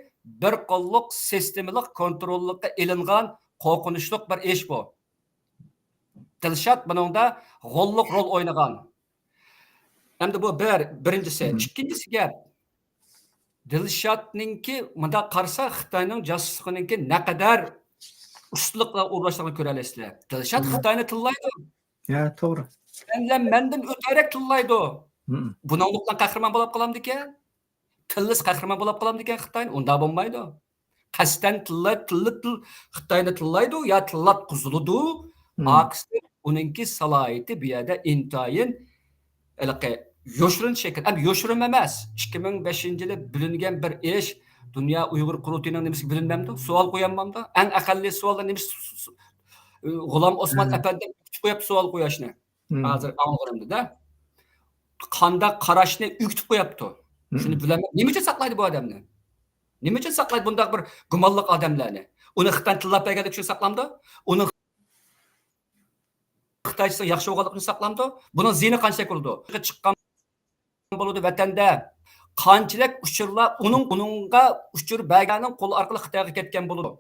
بىر قوللۇق سىستېمىلىق كونتروللۇققا ئېلىنغان قورقۇنچلۇق بىر ئىش بۇ. دىلشات بۇنىڭدا غوللۇق رول ئوينىغان. ئەمدى بۇ بىر، بىرىنچىسى. ئىككىنچىسى گەپ، دىلشاتنىڭكى، مۇنداق قارىسا، خىتاينىڭ جاسۇسلۇقىنىڭكى نەقەدەر ئۇستىلىق بىلەن ئورۇنلاشقانلىقىنى كۆرەلەيسىلەر. دىلشات خىتاينى تىللايدۇ. ھە، توغرا. سەنلەر مەندىن ئۆتەرەك تىللايدۇ. بۇنىڭلىقلا قەھرىمان بولاپ قالامدىكەن؟ تىللىسا قەھرىمان بولاپ قالامدىكەن خىتاينى؟ ئۇنداق بولمايدۇ. قەستەن تىللاپ، تىللا تىل، خىتاينى تىللايدۇ يا تىللاتقۇزۇلىدۇ. ئارقىسىدىن ئۇنىڭكى سالاھىيىتى بۇ يەردە ئىنتايىن ھېلىقى يوشۇرۇن شەكىل، ئەمدى يوشۇرۇن ئەمەس. ئىككى مىڭ بەشىنچى يىلى بىلىنگەن بىر ئىش. دۇنيا ئۇيغۇر قۇرۇلتىيىنىڭ نېمىسىگە بىلىنمەمدۇ؟ سوئال قويالمامدۇ؟ ئەڭ ئەقەللىي سوئاللار نېمىسى؟ غۇلام ئوسمان ئەپەندى كۈتۈپ قويۇپتۇ سوئال قويۇشنى. ھازىر ئاڭلىغىنىمدا، قانداق قاراشنى ئۆگىتىپ قويۇپتۇ. شۇنى بىلەلمەي، نېمە ئۈچۈن ساقلايدۇ بۇ ئادەمنى؟ نېمە ئۈچۈن ساقلايدۇ بۇنداق بىر گۇمانلىق ئادەملەرنى؟ ئۇنى خىتاي تىللاپ بەرگەنلىكى ئۈچۈن ساقلامدۇ؟ ئۇنى خىتايچىسىنىڭ ياخشى بولغانلىقى ئۈچۈن ساقلامدۇ؟ بۇنىڭ زىيىنى قانچىلىك بولىدۇ؟ چىققان بولىدۇ ۋەتەندە. قانچىلىك ئۇچۇرلار ئۇنىڭ، ئۇنىڭغا ئۇچۇر بەرگەننىڭ قولى ئارقىلىق خىتايغا كەتكەن بولىدۇ؟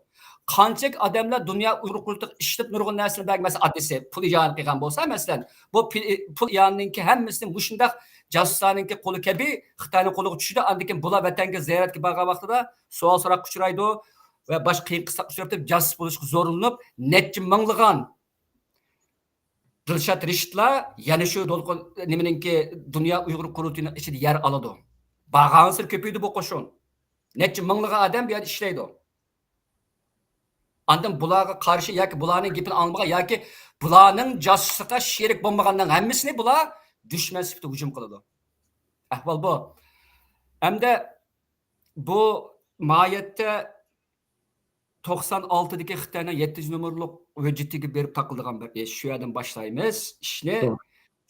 قانچىلىك ئادەملەر دۇنيا ئۇيغۇر قۇرۇلتىيىغا ئىشلىتىپ نۇرغۇن نەرسىنى بەرگەن، مەسىلەن، ئاددىيسى پۇل ئىئانە قىلغان بولسا، مەسىلەن، بۇ پۇل، پۇل ئىئانىنىڭكى ھەممىسىنى مۇشۇنداق جاسۇسلارنىڭكى قولى كەبى خىتاينىڭ قولىغا چۈشىدۇ. ئاندىن كېيىن بۇلار ۋەتەنگە زىيارەتكە بارغان ۋاقتىدا سوئال سوراققا ئۇچرايدۇ ۋە باشقا قىيىن قىستاققا ئۇچراپ جاسۇس بولۇشقا زورلىنىپ، نەچچە مىڭلىغان دىلشات رېشىتلار يەنە شۇ دولقۇن نېمىنىڭكى، دۇنيا ئۇيغۇر قۇرۇلتىيىنىڭ ئىچىدە يەر ئالىدۇ. بارغانسېرى كۆپىيىدۇ بۇ قوشۇن. نەچچە مىڭلىغان ئادەم بۇ يەردە ئىشلەيدۇ. ئاندىن بۇلارغا قارشى ياكى بۇلارنىڭ گېپىنى ئاڭلىمىغان ياكى بۇلارنىڭ جاسۇسلۇقىغا شېرىك بولمىغاننىڭ ھەممىسىنى بۇلار دۈشمەن سۈپىتىدە ھۇجۇم قىلىدۇ. ئەھۋال بۇ. ئەمدى بۇ ماھىيەتتە توقسان ئالتىدىكى خىتاينىڭ يەتتىنچى نومۇرلۇق ھۆججىتىگە بېرىپ تاقىلىدىغان بىر ئىش. شۇ يەردىن باشلايمىز ئىشنى.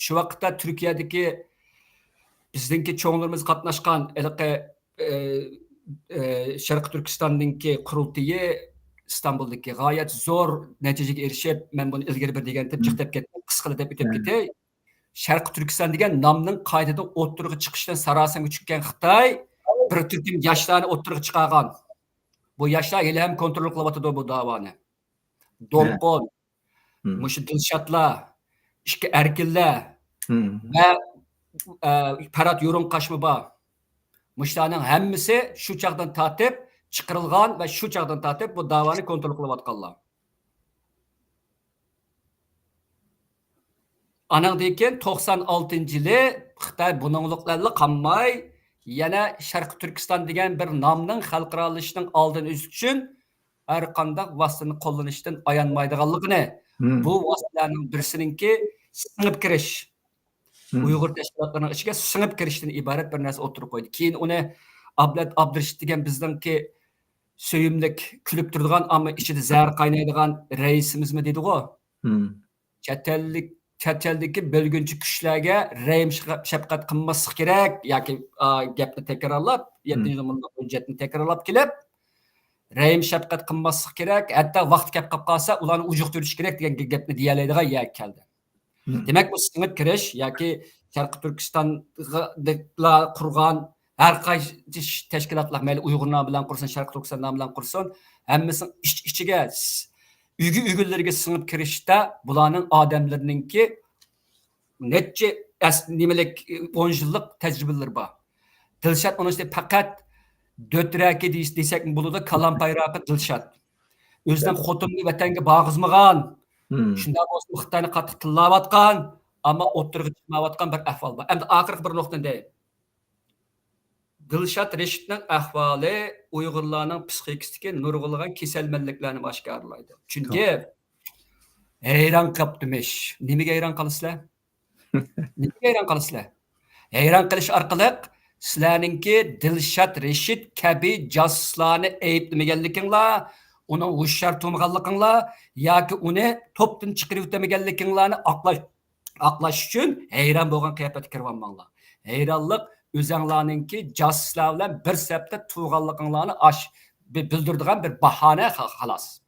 شۇ ۋاقىتتا تۈركىيەدىكى بىزنىڭكى چوڭلىرىمىز قاتناشقان ھېلىقى، ئى، ئى، شەرقىي تۈركىستاننىڭكى قۇرۇلتىيى ئىستانبۇلدىكى غايەت زور نەتىجىگە ئېرىشىپ، مەن بۇنى ئىلگىرى بىر دېگەنتىم، جىق دەپ كەتتىم، قىسقىلا دەپ ئۆتۈپ كېتەي. شەرقىي تۈركىستان دېگەن نامنىڭ قايتىدىن ئوتتۇرىغا چىقىشىدىن ساراسىمىگە چۈشكەن خىتاي بىر تۈركۈم ياشلارنى ئوتتۇرىغا چىقارغان. بۇ ياشلار ھېلىھەم كونترول قىلىۋاتىدۇ بۇ داۋانى. دولقۇن، مۇشۇ دىلشاتلار، ئىككى ئەركىنلەر ۋە، ئە، پەرھات يورۇڭ قاچما بار. مۇشۇلارنىڭ ھەممىسى شۇ چاغدىن تارتىپ چىقىرىلغان ۋە شۇ چاغدىن تارتىپ بۇ داۋانى كونترول قىلىۋاتقانلار. ئانىڭدىن كېيىن توقسان ئالتىنچى يىلى خىتاي بۇنىڭلىقلارلا قالماي، يەنە شەرقىي تۈركىستان دېگەن بىر نامنىڭ خەلقئارالىشىشنىڭ ئالدىنى ئۈزۈش ئۈچۈن ھەر قانداق ۋاسىتىنى قوللىنىشتىن ئايانمايدىغانلىقىنى، بۇ ۋاسىتىلەرنىڭ بىرسىنىڭكى سىڭىپ كىرىش، ئۇيغۇر تەشكىلاتلىرىنىڭ ئىچىگە سىڭىپ كىرىشتىن ئىبارەت بىر نەرسە ئوتتۇرىغا قويدى. كېيىن ئۇنى ئابلەت ئابدۇرېشىت دېگەن بىزنىڭكى سۆيۈملۈك، كۈلۈپ تۇرىدىغان، ئەمما ئىچىدە زەھەر قاينايدىغان رەئىسىمىزمۇ دېدىغۇ. چەت ئەللىك، چەت ئەلدىكى بۆلگۈنچى كۈچلەرگە رەھىم شەپقەت قىلماسلىق كېرەك ياكى، ئا، گەپنى تەكرارلاپ، يەتتىنچى نومۇرلۇق ھۆججەتنى تەكرارلاپ كېلىپ، رەھىم شەپقەت قىلماسلىق كېرەك، ھەتتا ۋاقتى كەپ قاپ قالسا ئۇلارنى ئۇجۇقتۇرۇش كېرەك دېگەن گەپنى دېيەلەيدىغان يەرگە كەلدى. دېمەك، بۇ سىڭىپ كىرىش ياكى شەرقىي تۈركىستانلار قۇرغان ھەر قايسى تەشكىلاتلار، مەيلى ئۇيغۇر نامى بىلەن قۇرسۇن، شەرقىي تۈركىستان نامى بىلەن قۇرسۇن، ھەممىسىنىڭ ئىچ-، ئىچىگە س-، ئۈگە-ئۈگىلىرىگە سىڭىپ كىرىشتە بۇلارنىڭ ئادەملىرىنىڭكى نەچچە ئەس-، نېمىلىك، ئون يىللىق تەجرىبىلىرى بار. دىلشات ئۇنىڭ ئىچىدە پەقەت دۆترەكى دېيىش-، دېسەكمۇ بولىدۇ، كالامپايراقى دىلشات. ئۆزىنىڭ خوتۇنىنى ۋەتەنگە بارغۇزمىغان، شۇنداق بولسىمۇ خىتاينى قاتتىق تىللاۋاتقان، ئەمما ئوتتۇرىغا چىقمايۋاتقان بىر ئەھۋال بار. ئەمدى ئاخىرقى بىر نۇقتىنى دەيمەن. دىلشات رېشىتنىڭ ئەھۋالى ئۇيغۇرلارنىڭ پسىخىكىسىدىكى نۇرغۇنلىغان كېسەلمەنلىكلەرنى ئاشكارىلايدۇ. چۈنكى ھەيران قاپتىمىش. نېمىگە ھەيران قالىسىلەر؟ نېمىگە ھەيران قالىسىلەر؟ ھەيران قېلىش ئارقىلىق سىلەرنىڭكى دىلشات رېشىت كەبى جاسۇسلارنى ئەيىبلىمىگەنلىكىڭلار، ئۇنىڭ ھوشيار تۇرمىغانلىقىڭلار ياكى ئۇنى توپتىن چىقىرىۋېتەلمىگەنلىكىڭلارنى ئاقلاش، ئاقلاش ئۈچۈن ھەيران بولغان قىياپەتكە كىرىۋالماڭلار. ھەيرانلىق ئۆزەڭلارنىڭكى جاسۇسلار بىلەن بىر سەپتە تۇرغانلىقىڭلارنى ئاش-، بىلدۈرىدىغان بىر باھانە، خا-، خالاس.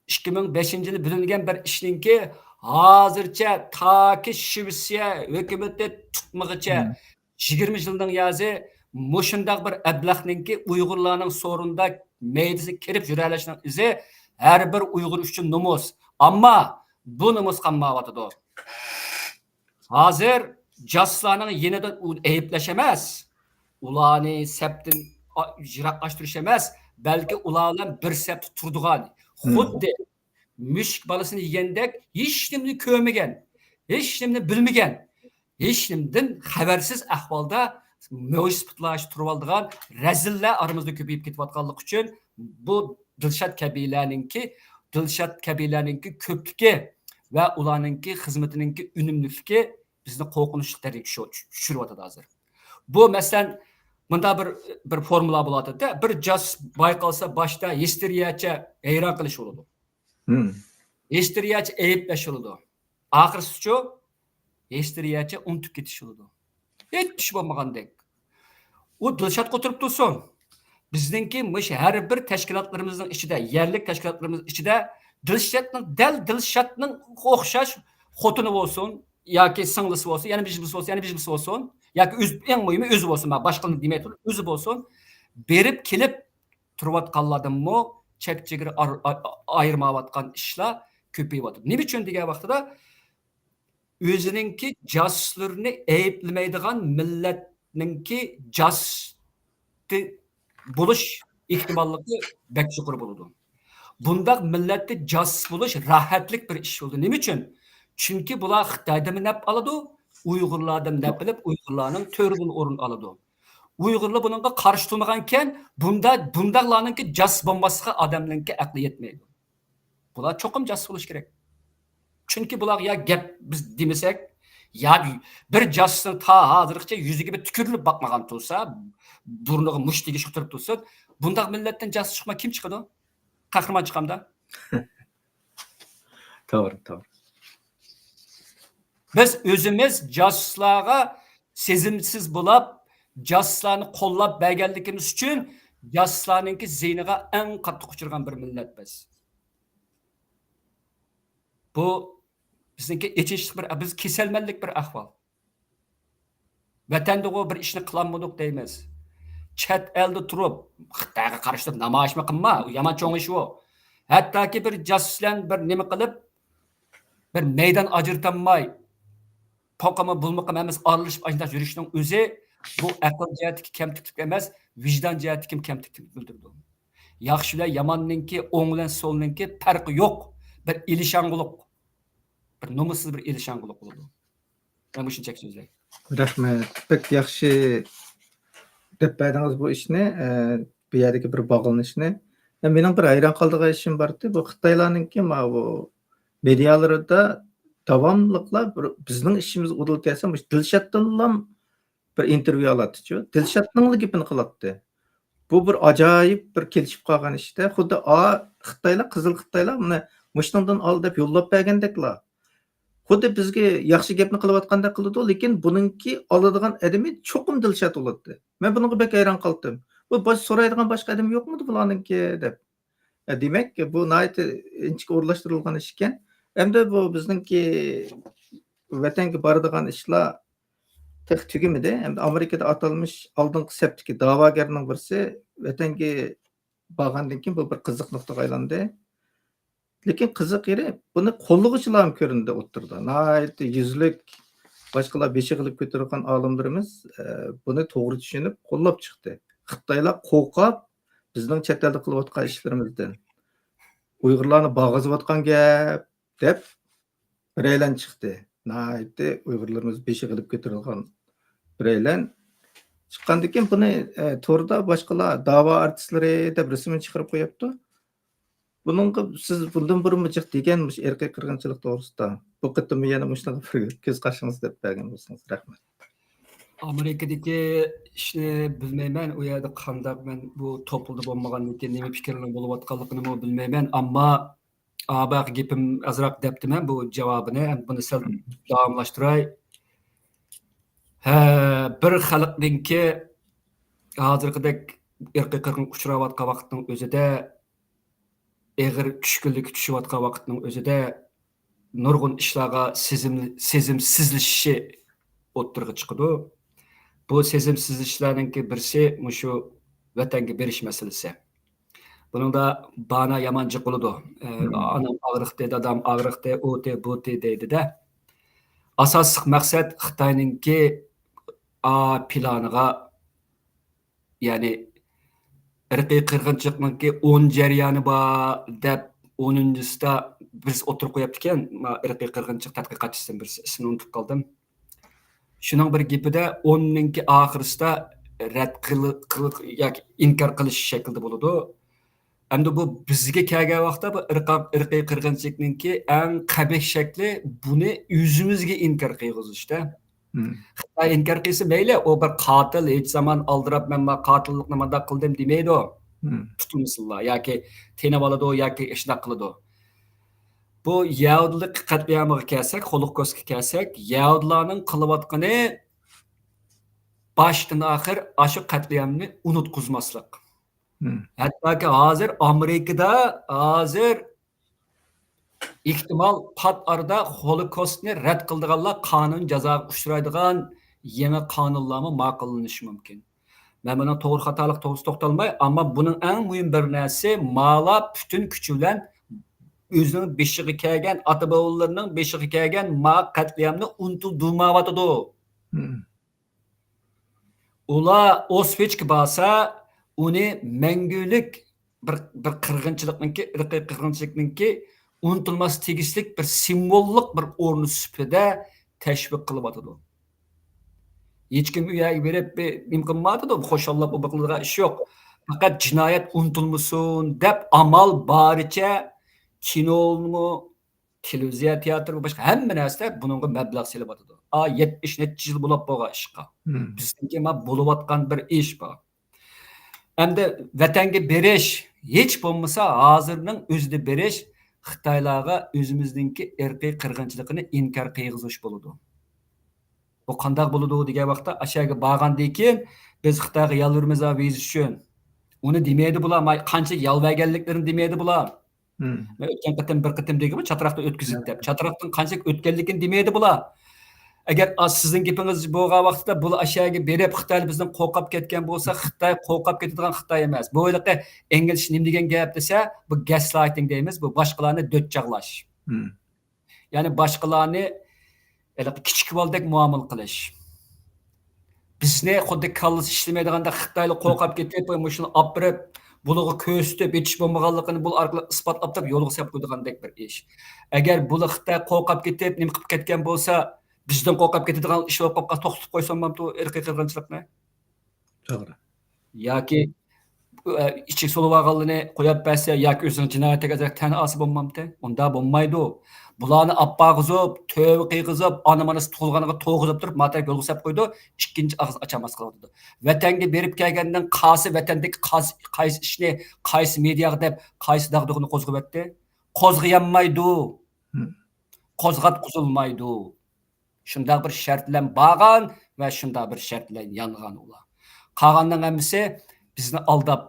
ئىككى مىڭ بەشىنچى يىلى بىلىنگەن بىر ئىشنىڭكى ھازىرچە تاكى شىۋېتسىيە ھۆكۈمىتى تۇتمىغىچە يىگىرمە يىلنىڭ يازى مۇشۇنداق بىر ئەبلەخنىڭكى ئۇيغۇرلارنىڭ سورۇنىدا مەيدىسىگە كىرىپ يۈرەلەشنىڭ ئۆزى ھەر بىر ئۇيغۇر ئۈچۈن نومۇس. ئەمما بۇ نومۇس قالمايۋاتىدۇ. ھازىر جاسۇسلارنىڭ يېنىدا ئەيىبلەش ئەمەس، ئۇلارنى سەپتىن يىراقلاشتۇرۇش ئەمەس، بەلكى ئۇلار بىلەن بىر سەپتە تۇرىدىغان، خۇددى مۈشۈك بالىسىنى يېگەندەك، ھېچنېمىنى كۆرمىگەن، ھېچنېمىنى بىلمىگەن، ھېچنېمىدىن خەۋەرسىز ئەھۋالدا مويسىپىتلاشتا تۇرۇۋالىدىغان رەزىللەر ئارىمىزدا كۆپىيىپ كېتىۋاتقانلىقى ئۈچۈن، بۇ دىلشات كەبىلەرنىڭكى، دىلشات كەبىلەرنىڭكى كۆپلۈكى ۋە ئۇلارنىڭكى خىزمىتىنىڭكى ئۈنۈملۈكلۈكى بىزنى قورقۇنچلۇق دەرىجىگە چۈشۈ-، چۈشۈرۈۋاتىدۇ ھازىر. بۇ، مەسىلەن، مۇنداق بىر، بىر فورمۇلا بولۇۋاتىدۇ-دە، بىر جاسۇس بايقالسا، باشتا ھىستېرىيەچە ھەيران قېلىش بولىدۇ. ھىستېرىيەچە ئەيىبلەش بولىدۇ. ئاخىرسىچۇ؟ ھىستېرىيەچە ئۇنتۇپ كېتىش بولىدۇ. ھېچ ئىش بولمىغاندەك. ئۇ دىلشاتقا ئولتۇرۇپ تۇرسۇن. بىزنىڭكى مۇشۇ ھەر بىر تەشكىلاتلىرىمىزنىڭ ئىچىدە، يەرلىك تەشكىلاتلىرىمىز ئىچىدە دىلشاتنىڭ، دەل دىلشاتنىڭ ئوخشاش خوتۇنى بولسۇن، ياكى سىڭلىسى بولسۇن، يەنە بىر بىرسى بولسۇن، يەنە بىر بىرسى بولسۇن، ياكى ئۆزى، ئەڭ مۇھىمى ئۆزى بولسۇن، مەن باشقىلارنى دېمەي تۇرۇپ، ئۆزى بولسۇن، بېرىپ كېلىپ تۇرۇۋاتقانلاردىنمۇ چەك چېگرا ئار-، ئا-، ئا-، ئايرىمايۋاتقان ئىشلار كۆپىيىۋاتىدۇ. نېمە ئۈچۈن دېگەن ۋاقتىدا، ئۆزىنىڭكى جاسۇسلىرىنى ئەيىبلىمەيدىغان مىللەتنىڭكى جاسۇسى بولۇش ئېھتىماللىقى بەك يۇقىرى بولىدۇ. بۇنداق مىللەتتە جاسۇس بولۇش راھەتلىك بىر ئىش بولىدۇ. نېمە ئۈچۈن؟ چۈنكى بۇلار خىتايدىنمۇ نەپ ئالىدۇ، ئۇيغۇرلاردىن نەپ ئېلىپ، ئۇيغۇرلارنىڭ تۆرىدىن ئورۇن ئالىدۇ. ئۇيغۇرلار بۇنىڭغا قارشى تۇرمىغانكەن، بۇندا، بۇنداقلارنىڭكى جاسۇس بولماسلىقىغا ئادەمنىڭكى ئەقلى يەتمەيدۇ. بۇلار چوقۇم جاسۇس بولۇشى كېرەك. چۈنكى بۇلارغا يا گەپ بىز دېمىسەك، يا بىر جاسۇسنىڭ تا ھازىرغىچە يۈزىگە بىر تۈكۈرۈلۈپ باقمىغان تۇرسا، بۇرنىغا مۇشت تېگىشكە تۇرۇپ تۇرسۇن، بۇنداق مىللەتتىن جاسۇس چىقماي كىم چىقىدۇ؟ قەھرىمان چىقامدا؟ توغرا، توغرا. بىز ئۆزىمىز جاسۇسلارغا سېزىمسىز بولاپ، جاسۇسلارنى قوللاپ بەرگەنلىكىمىز ئۈچۈن جاسۇسلارنىڭكى زىيىنىغا ئەڭ قاتتىق ئۇچرىغان بىر مىللەت بىز. بۇ بىزنىڭكى ئېچىنىشلىق بىر، بىز كېسەلمەنلىك بىر ئەھۋال. ۋەتەندىغۇ بىر ئىشنى قىلالمىدۇق دەيمىز. چەت ئەلدە تۇرۇپ، خىتايغا قارشى تۇرۇپ نامايىشمۇ قىلما، ئۇ يامان چوڭ ئىش ئۇ. ھەتتاكى بىر جاسۇس بىلەن بىر نېمە قىلىپ، بىر مەيدان ئاجرىتالماي، پوقىمۇ بۇلمۇقىمۇ ئەمەس ئارىلىشىپ ئاشۇنداق يۈرۈشنىڭ ئۆزى، بۇ ئەقىل جەھەتتىكى كەمتۈكلۈك ئەمەس، ۋىجدان جەھەتتىكى كەمتۈكلۈك بىلدۈرىدۇ. ياخشى بىلەن ياماننىڭكى، ئوڭ بىلەن سولنىڭكى پەرقى يوق. بىر ئېلىشاڭغۇلۇق. بىر نومۇسسىز بىر ئېلىشاڭغۇلۇق بولىدۇ. مەن مۇشۇنچە سۆزلەي. رەھمەت. بەك ياخشى دەپ بەردىڭىز بۇ ئىشنى، ئە، بۇ يەردىكى بىر باغلىنىشنى. ئە، مېنىڭ بىر ھەيران قالىدىغان ئىشىم بار ئىدى. بۇ خىتايلارنىڭكى ماۋۇ مېدىيالىرىدا داۋاملىقلا بىر بىزنىڭ ئىشىمىز ئۇدۇل كەلسە، مۇشۇ دىلشاتتىنلا بىر ئىنتېرۋيۇ ئالاتتىچۇ. دىلشاتنىڭلا گېپىنى قىلاتتى. بۇ بىر ئاجايىپ بىر كېلىشىپ قالغان ئىشتە، خۇددى ئا، خىتايلار، قىزىل خىتايلار مانا مۇشۇنىڭدىن ئال دەپ يوللاپ بەرگەندەكلا. خۇددى بىزگە ياخشى گەپنى قىلىۋاتقاندەك قىلىدۇ، لېكىن بۇنىڭكى ئالىدىغان ئادىمى چوقۇم دىلشات بولاتتى. مەن بۇنىڭغا بەك ھەيران قالدىم. بۇ باش سورايدىغان باشقا ئادەم يوقمىدى بۇلارنىڭكى دەپ. ئە، دېمەك، بۇ ناھايىتى ئىنچىكە ئورۇنلاشتۇرۇلغان ئىش ئىكەن. ئەمدى بۇ بىزنىڭكى ۋەتەنگە بارىدىغان ئىشلار تېخى تۈگىمىدى. ئەمدى ئامېرىكىدا ئاتالمىش ئالدىنقى سەپتىكى داۋاگەرنىڭ بىرسى ۋەتەنگە بارغاندىن كېيىن بۇ بىر قىزىق نۇقتىغا ئايلاندى. لېكىن قىزىق يېرى، بۇنى قوللىغۇچىلارمۇ كۆرۈندى ئوتتۇرىدا. ناھايىتى يۈزلۈك باشقىلار بېشى ئېگىپ كۆتۈرۈلگەن ئالىملىرىمىز، ئە، بۇنى توغرا چۈشىنىپ قوللاپ چىقتى. خىتايلار قورقۇپ، بىزنىڭ چەت ئەلدە قىلىۋاتقان ئىشلىرىمىزدىن، ئۇيغۇرلارنى بارغۇزۇۋاتقان گەپ، دەپ بىرەيلەن چىقتى. ناھايىتى ئۇيغۇرلىرىمىز بېشى ئېگىپ كۆتۈرۈلگەن بىرەيلەن. چىققاندىن كېيىن بۇنى، ئە، توردا باشقىلار داۋا ئارتىسلىرى دەپ رەسىمىنى چىقىرىپ قويۇپتۇ. بۇنىڭغا سىز بۇندىن بۇرۇنمۇ جىق دېگەن مۇشۇ ئىرقىي قىرغىنچىلىق توغرىسىدا. بۇ قېتىممۇ يەنە مۇشۇنىڭغا بىر كۆز قارىشىڭىزنى دەپ بەرگەن بولسىڭىز. رەھمەت. ئامېرىكىدىكى ئىشنى بىلمەيمەن، ئۇ يەردە قانداق، مەن بۇ توپلىدا بولمىغاندىن كېيىن نېمە پىكىرنىڭ بولۇۋاتقانلىقىنىمۇ بىلمەيمەن، ئەمما ئا، بايىقى گېپىم ئازراق دەپتىمەن بۇ جاۋابىنى، ئەمدى بۇنى سەل داۋاملاشتۇراي. ھە، بىر خەلقنىڭكى ھازىرقىدەك ئىرقىي قىرغىنغا ئۇچراۋاتقان ۋاقىتنىڭ ئۆزىدە، ئېغىر چۈشكۈنلۈككە چۈشۈۋاتقان ۋاقىتنىڭ ئۆزىدە نۇرغۇن ئىشلارغا سېزىم-، سېزىمسىزلىشىشى ئوتتۇرىغا چىقىدۇ. بۇ سېزىمسىزلىشىشلەرنىڭكى بىرسى مۇشۇ ۋەتەنگە بېرىش مەسىلىسى. بۇنىڭدا بانا يامان جىق بولىدۇ. ئە، مم. ئانام ئاغرىقتى، دادام ئاغرىقتى، ئۇتى، بۇتى دەيدۇ-دە. ئاساسلىق مەقسەت خىتاينىڭكى ئا پىلانىغا، يەنى ئىرقىي قىرغىنچىلىقنىڭكى ئون جەريانى بار دەپ، ئونىنچىسىدا بىرسى ئوتتۇرىغا قويۇپتىكەن، ما ئىرقىي قىرغىنچىلىق تەتقىقاتچىسىدىن بىرسى، ئىسمىنى ئۇنتۇپ قالدىم. شۇنىڭ بىر گېپىدە، ئوننىڭكى ئاخىرىسىدا رەت قىل-، قىل-، ياكى ئىنكار قىلىش شەكلىدە بولىدۇ. ئەمدى بۇ بىزگە كەلگەن ۋاقىتتا بۇ ئىرقا-، ئىرقىي قىرغىنچىلىكنىڭكى ئەڭ قەبىھ شەكلى بۇنى ئۆزىمىزگە ئىنكار قىلغۇزۇشتا. مم. خىتاي ئىنكار قىلسا مەيلى، ئۇ بىر قاتىل، ھېچ زامان ئالدىراپ مەن ما قاتىللىقنى مانداق قىلدىم دېمەيدۇ. مم. تۇتۇلمىسىنلا ياكى تېنىۋالىدۇ ياكى ئىشۇنداق قىلىدۇ. بۇ يەھۇدىيلىق قەتلىئامىغا كەلسەك، خولوكوستقا كەلسەك، يەھۇدىيلارنىڭ قىلىۋاتقىنى باشتىن ئاخىر ئاشۇ قەتلىئامنى ئۇنتقۇزماسلىق. مم. ھەتتاكى ھازىر ئامېرىكىدا ھازىر ئېھتىمال پات ئارىدا خولوكوستنى رەت قىلىدىغانلار قانۇن جازاغا ئۇچرايدىغان يېڭى قانۇنلارمۇ ماقۇللىنىشى مۇمكىن. مەن بۇنىڭ توغرا خاتالىق توغرىسىدا توختالماي، ئەمما بۇنىڭ ئەڭ مۇھىم بىر نەرسىسى، مالا پۈتۈن كۈچى بىلەن ئۆزىنىڭ بېشىغا كەلگەن، ئاتا بوۋىلىرىنىڭ بېشىغا كەلگەن ما قەتلىئامنى ئۇنتۇدۇرمايۋاتىدۇ. مم. ئۇلار ئوسۋىچكا بارسا، ئۇنى مەڭگۈلۈك بىر، بىر قىرغىنچىلىقنىڭكى، ئىرقىي قىرغىنچىلىقنىڭكى ئۇنتۇلماسقا تېگىشلىك بىر سىمۋوللۇق بىر ئورنى سۈپىتىدە تەشۋىق قىلىۋاتىدۇ. ھېچكىم ئۇ يەرگە بېرىپ بىر نېمە قىلمايۋاتىدۇ، خۇشاللاپ ئۇ بىر قىلىدىغان ئىش يوق. پەقەت جىنايەت ئۇنتۇلمىسۇن دەپ ئامال بارىچە كىنونىمۇ، تېلېۋىزىيە، تىياتىر ۋە باشقا ھەممە نەرسىدە بۇنىڭغا مەبلەغ سېلىۋاتىدۇ. ئا، يەتمىش نەچچە يىل بولاپ بولغان ئىشقا. مم. بىزنىڭكى ما بولۇۋاتقان بىر ئىش بار. ئەمدى ۋەتەنگە بېرىش ھېچ بولمىسا ھازىرنىڭ ئۆزىدە بېرىش خىتايلارغا ئۆزىمىزنىڭكى ئىرقىي قىرغىنچىلىقىنى ئىنكار قىلغۇزۇش بولىدۇ. بۇ قانداق بولىدۇ دېگەن ۋاقىتتا، ئاشۇ يەرگە بارغاندىن كېيىن بىز خىتايغا يالۋۇرىمىز ۋىزا ئۈچۈن. ئۇنى دېمەيدۇ بۇلار، ما-، قانچىلىك يالۋەرگەنلىكلىرىنى دېمەيدۇ بۇلار. مم. مەن ئۆتكەن قېتىم بىر قېتىم دېگىنىمۇ چاتراقتا ئۆتكۈزدى دەپ. چاتراقتىن قانچىلىك ئۆتكەنلىكىنى دېمەيدۇ بۇلار. ئەگەر ئا، سىزنىڭ گېپىڭىز بولغان ۋاقىتتا بۇلار ئاشۇ يەرگە بېرىپ خىتاي بىزدىن قورقۇپ كەتكەن بولسا، خىتاي قورقۇپ كېتىدىغان خىتاي ئەمەس. بۇ ھېلىقى ئىنگلىزچە نېمە دېگەن گەپ دېسە، بۇ گەسلايتىڭ دەيمىز، بۇ باشقىلارنى دۆت چاغلاش. مم. يەنى باشقىلارنى ھېلىقى كىچىك بالىدەك مۇئامىلە قىلىش. بىزنى خۇددى كاللىسى ئىشلىمەيدىغاندەك خىتايلار قورقۇپ كېتىپ، مۇشۇنى ئاپىرىپ، بۇلارغا كۆرسىتىپ، ھېچ بولمىغانلىقىنى بۇلار ئارقىلىق ئىسپاتلاپ تۇرۇپ يولغا سېلىپ قويىدىغاندەك بىر ئىش. ئەگەر بۇلار خىتاي قورقۇپ كېتىپ، نېمە قىلىپ كەتكەن بولسا، بىزدىن قورقۇپ كېتىدىغان ئىش بولۇپ قالسا، توختىتىپ قويسا بولمامتۇ ئىرقىي قىرغىنچىلىقنى؟ توغرا. ياكى ئە، ئىچىگە سولىۋالغانلىرىنى قويۇپ بەرسە ياكى ئۆزىنىڭ جىنايەتكە ئەزەر تەن ئالسا بولمامتى؟ ئۇنداق بولمايدۇ. بۇلارنى ئاپ بارغۇزۇپ، تۆۋە قىلغۇزۇپ، ئانا مانىسى تۇغۇلغانغا تۇرغۇزۇپ تۇرۇپ، ما تەرەپ يولغا سەپ قويىدۇ، ئىككىنچى ئاغزىنى ئاچالماس قىلىۋاتىدۇ. ۋەتەنگە بېرىپ كەلگەندىن قالسا، ۋەتەندىكى قاز-، قايسى ئىشنى، قايسى مېدىياغا دەپ، قايسى داغدۇغىنى قوزغىۋەتتى؟ قوزغىيالمايدۇ. مم. قوزغاتقۇزۇلمايدۇ. شۇنداق بىر شەرت بىلەن بارغان ۋە شۇنداق بىر شەرت بىلەن يانغان ئۇلار. قالغاننىڭ ھەممىسى بىزنى ئالداپ.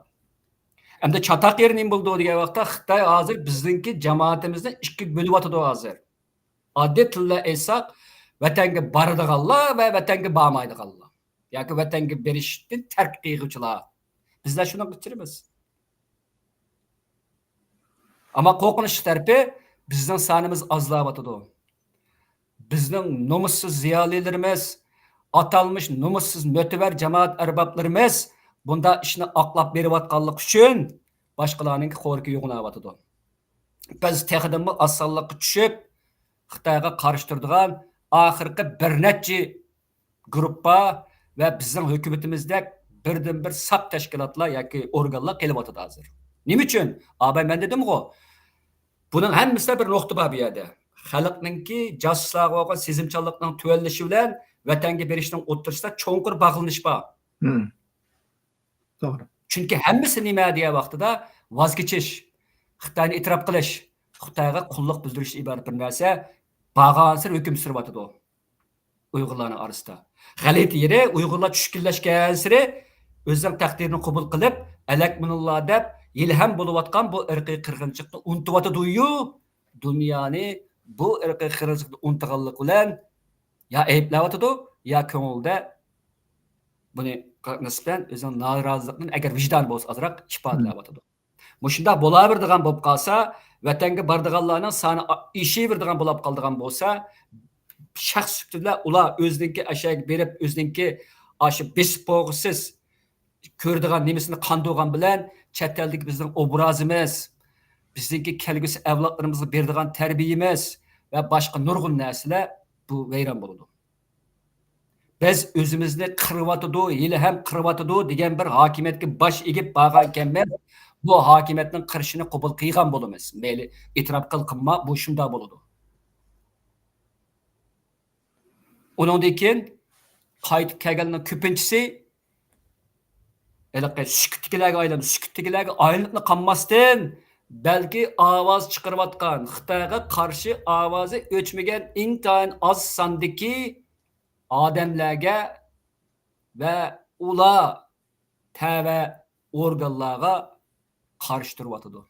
ئەمدى چاتاق يېرى نېمە بولىدۇ دېگەن ۋاقىتتا، خىتاي ھازىر بىزنىڭكى جامائىتىمىزنى ئىككىگە بۆلۈۋاتىدۇ ھازىر. ئاددىي تىل بىلەن ئېيتساق، ۋەتەنگە بارىدىغانلار ۋە ۋەتەنگە بارمايدىغانلار. ياكى ۋەتەنگە بېرىشتىن تەرك قىلغۇچىلار. بىزلەر شۇنىڭغا ئۇچرىمىز. ئەمما قورقۇنچلۇق تەرىپى، بىزنىڭ سانىمىز ئازلاۋاتىدۇ. بىزنىڭ نومۇسسىز زىيالىيلىرىمىز، ئاتالمىش نومۇسسىز مۆتىۋەر جامائەت ئەربابلىرىمىز بۇنداق ئىشنى ئاقلاپ بېرىۋاتقانلىقى ئۈچۈن باشقىلارنىڭكى خورىكى يوغىناۋاتىدۇ. بىز تېخىدىنمۇ ئاز سانلىققا چۈشۈپ، خىتايغا قارشى تۇرىدىغان ئاخىرقى بىر نەچچە گۇرۇپپا ۋە بىزنىڭ ھۆكۈمىتىمىزدەك بىردىنبىر ساپ تەشكىلاتلار ياكى ئورگانلار قېلىۋاتىدۇ ھازىر. نېمە ئۈچۈن؟ ئاباي مەن دېدىمغۇ، بۇنىڭ ھەممىسىدە بىر نۇقتا بار بۇ يەردە. خەلقنىڭكى جاسۇسلارغا بولغان سېزىمچانلىقنىڭ تۆۋەنلىشى بىلەن ۋەتەنگە بېرىشنىڭ ئوتتۇرىسىدا چوڭقۇر باغلىنىش بار. مم. توغرا. چۈنكى ھەممىسى نېمە دېگەن ۋاقتىدا ۋاز كېچىش، خىتاينى ئېتىراپ قىلىش، خىتايغا قۇللۇق بىلدۈرۈشتىن ئىبارەت بىر نەرسە بارغانسېرى ھۆكۈم سۈرۈۋاتىدۇ ئۇيغۇرلارنىڭ ئارىسىدا. غەلىتە يېرى ئۇيغۇرلار چۈشكۈنلەشكەنسېرى ئۆزىنىڭ تەقدىرىنى قوبۇل قىلىپ، ئەلەكمۇنۇللا دەپ ھېلىھەم بولۇۋاتقان بۇ ئىرقىي قىرغىنچىلىقنى ئۇنتۇۋاتىدۇيۇ، دۇنيانى بۇ ئىرقىي قىرغىنچىلىقنى ئۇنتۇغانلىقى بىلەن يا ئەيىبلەۋاتىدۇ، يا كۆڭلىدە بۇنى نىسبەتەن ئۆزىنىڭ نارازىلىقىنى، ئەگەر ۋىجدانى بولسا ئازراق، ئىپادىلەۋاتىدۇ. مۇشۇنداق بولاۋېرىدىغان بولۇپ قالسا، ۋەتەنگە بارىدىغانلارنىڭ سانى ئا-، ئېشىۋېرىدىغان بولاپ قالىدىغان بولسا، شەخس سۈپىتىدە ئۇلار ئۆزىنىڭكى ئاشۇ يەرگە بېرىپ، ئۆزىنىڭكى ئاشۇ بېسىپ بولغۇسىز كۆرىدىغان نېمىسىنى قاندۇرغان بىلەن، چەت ئەلدىكى بىزنىڭ ئوبرازىمىز، بىزنىڭكى كەلگۈسى ئەۋلادلىرىمىزغا بېرىدىغان تەربىيىمىز ۋە باشقا نۇرغۇن نەرسىلەر بۇ ۋەيران بولىدۇ. بىز ئۆزىمىزنى قىرىۋاتىدۇ، ھېلىھەم قىرىۋاتىدۇ دېگەن بىر ھاكىمىيەتكە باش ئېگىپ بارغانىكەنمىز، بۇ ھاكىمىيەتنىڭ قىرىشىنى قوبۇل قىلغان بولىمىز. مەيلى، ئېتىراپ قىل، قىلما، بۇ شۇنداق بولىدۇ. ئۇنىڭدىن كېيىن قايتىپ كەلگەنلەرنىڭ كۆپىنچىسى ھېلىقى سۈكۈتتىكىلەرگە ئايلىنىپ، سۈكۈتتىكىلەرگە ئايلىنىپلا قالماستىن، بەلكى ئاۋاز چىقىرىۋاتقان، خىتايغا قارشى ئاۋازى ئۆچمىگەن ئىنتايىن ئاز ساندىكى ئادەملەرگە ۋە ئۇلار تەۋە ئورگانلارغا قارشى تۇرۇۋاتىدۇ.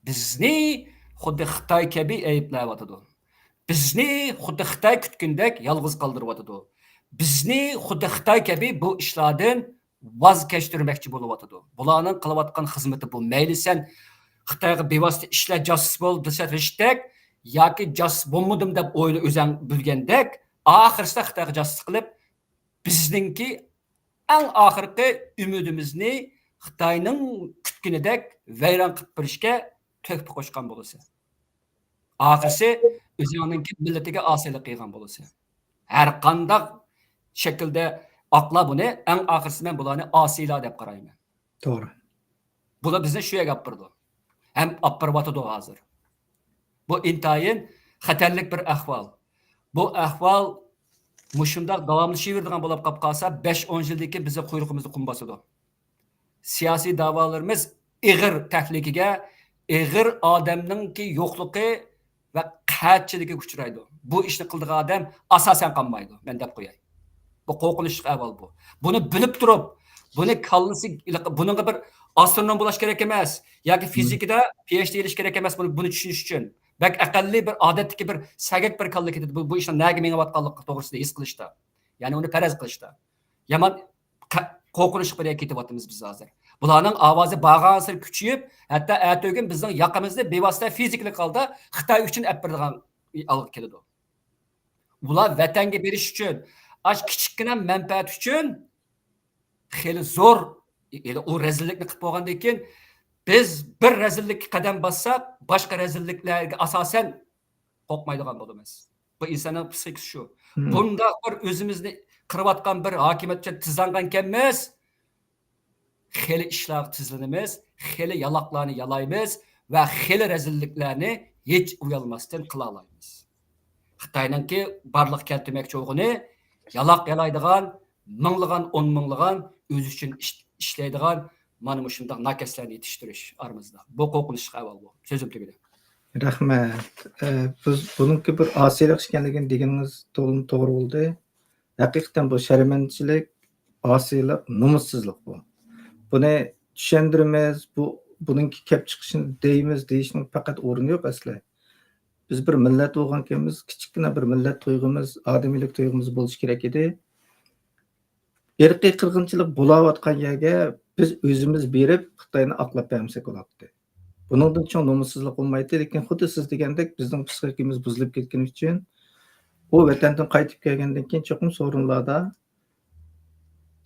بىزنى خۇددى خىتاي كەبى ئەيىبلەۋاتىدۇ. بىزنى خۇددى خىتاي كۈتكىنىدەك يالغۇز قالدۇرۇۋاتىدۇ. بىزنى خۇددى خىتاي كەبى بۇ ئىشلاردىن ۋاز كەچتۈرمەكچى بولۇۋاتىدۇ. بۇلارنىڭ قىلىۋاتقان خىزمىتى بۇ. مەيلى سەن خىتايغا بېۋاسىتە ئىشلە، جاسۇس بول دېسە رىشتەك، ياكى جاسۇس بولمىدىم دەپ ئويلا ئۆزەڭ بىلگەندەك، ئاخىرسىدا خىتايغا جاسۇسلۇق قىلىپ، بىزنىڭكى ئەڭ ئاخىرقى ئۈمىدىمىزنى خىتاينىڭ كۈتكىنىدەك ۋەيران قىلىپ بېرىشكە تۆھپە قوشقان بولىسەن. ئاخىرسى ئۆزۈڭنىڭكى مىللىتىگە ئاسىيلىق قىلغان بولىسەن. ھەر قانداق شەكىلدە ئاقلا بۇنى، ئەڭ ئاخىرسى مەن بۇلارنى ئاسىيلار دەپ قارايمەن. توغرا. بۇلار بىزنى شۇ يەرگە ئاپىرىدۇ. ھەم ئاپىرىۋاتىدۇ ھازىر. بۇ ئىنتايىن خەتەرلىك بىر ئەھۋال. بۇ ئەھۋال مۇشۇنداق داۋاملىشىۋېرىدىغان بولۇپ قاپ قالسا، بەش ئون يىلدىن كېيىن بىزنىڭ قۇيرۇقىمىزنى قۇم باسىدۇ. سىياسىي دەۋالىرىمىز ئېغىر تەھلىكىگە، ئېغىر ئادەمنىڭكى يوقلۇقى ۋە قەھەتچىلىكىگە ئۇچرايدۇ. بۇ ئىشنى قىلىدىغان ئادەم ئاساسەن قالمايدۇ، مەن دەپ قوياي. بۇ قورقۇنچلۇق ئەھۋال بۇ. بۇنى بىلىپ تۇرۇپ، بۇنى كاللىسى، بۇنىڭغا بىر ئاسترونوم بولاش كېرەك ئەمەس ياكى فىزىكىدا پى ئېچ دى ئېلىش كېرەك ئەمەس، بۇنى، بۇنى چۈشىنىش ئۈچۈن. بەك ئەقەللىي بىر ئادەتتىكى بىر سەگەك بىر كاللا كېتىدۇ، بۇ، بۇ ئىشنىڭ نەگە مېڭىۋاتقانلىقى توغرىسىدا ھېس قىلىشتا. يەنى ئۇنى پەرەز قىلىشتا. يامان قە-، قورقۇنچلۇق بىر يەرگە كېتىۋاتىمىز بىز ھازىر. بۇلارنىڭ ئاۋازى بارغانسېرى كۈچىيىپ، ھەتتا ئەتىگۈن بىزنىڭ ياقىمىزنى بىۋاسىتە فىزىكىلىك ھالدا خىتاي ئۈچۈن ئەپ بېرىدىغان ھالغا كېلىدۇ. ئۇلار ۋەتەنگە بېرىش ئۈچۈن، ئاش كىچىككىنە مەنپەئەت ئۈچۈن خېلى زور، ئۇ رەزىللىكنى قىلىپ بولغاندىن كېيىن، بىز بىر رەزىللىككە قەدەم باسساق، باشقا رەزىللىكلەرگە ئاساسەن قورقمايدىغان بولىمىز. بۇ ئىنساننىڭ پسىخىكىسى شۇ. مم. بۇنداق بىر ئۆزىمىزنى قىرىۋاتقان بىر ھاكىمىيەت ئۈچۈن تىزلانغانكەنمىز، خېلى ئىشلارغا تىزلىنىمىز، خېلى يالاقلارنى يالايمىز ۋە خېلى رەزىللىكلەرنى ھېچ ئۇيالماستىن قىلالايمىز. خىتاينىڭكى بارلىققا كەلتۈرمەكچى بولغىنى يالاق يالايدىغان، مىڭلىغان، ئون مىڭلىغان ئۆزى ئۈچۈن ئىش-، ئىشلەيدىغان مانا مۇشۇنداق ناكەسلەرنى يېتىشتۈرۈش ئارىمىزدا. بۇ قورقۇنچلۇق ئەھۋال بۇ. سۆزۈم تۈگىدى. رەھمەت. ئە، بىز بۇنىڭكى بىر ئاسىيلىق ئىكەنلىكىنى دېگىنىڭىز تولىمۇ توغرا بولدى. ھەقىقەتەن بۇ شەرمەنچىلىك، ئاسىيلىق، نومۇسسىزلىق بۇ. بۇنى چۈشەندۈرىمىز، بۇ، بۇنىڭكى كەپ چىقىشىنى دەيمىز دېيىشنىڭ پەقەت ئورنى يوق ئەسلى. بىز بىر مىللەت بولغانكەنمىز، كىچىككىنە بىر مىللەت تۇيغۇمىز، ئادىمىيلىك تۇيغۇمىز بولۇشى كېرەك ئىدى. ئىرقىي قىرغىنچىلىق بولاۋاتقان يەرگە بىز ئۆزىمىز بېرىپ، خىتاينى ئاقلاپ بەرمىسەك بولاتتى. بۇنىڭدىن چوڭ نومۇسسىزلىق بولمايتتى، لېكىن خۇددى سىز دېگەندەك بىزنىڭ پسىخىكىمىز بۇزۇلۇپ كەتكىنى ئۈچۈن، ئۇ ۋەتەندىن قايتىپ كەلگەندىن كېيىن چوقۇم سورۇنلاردا،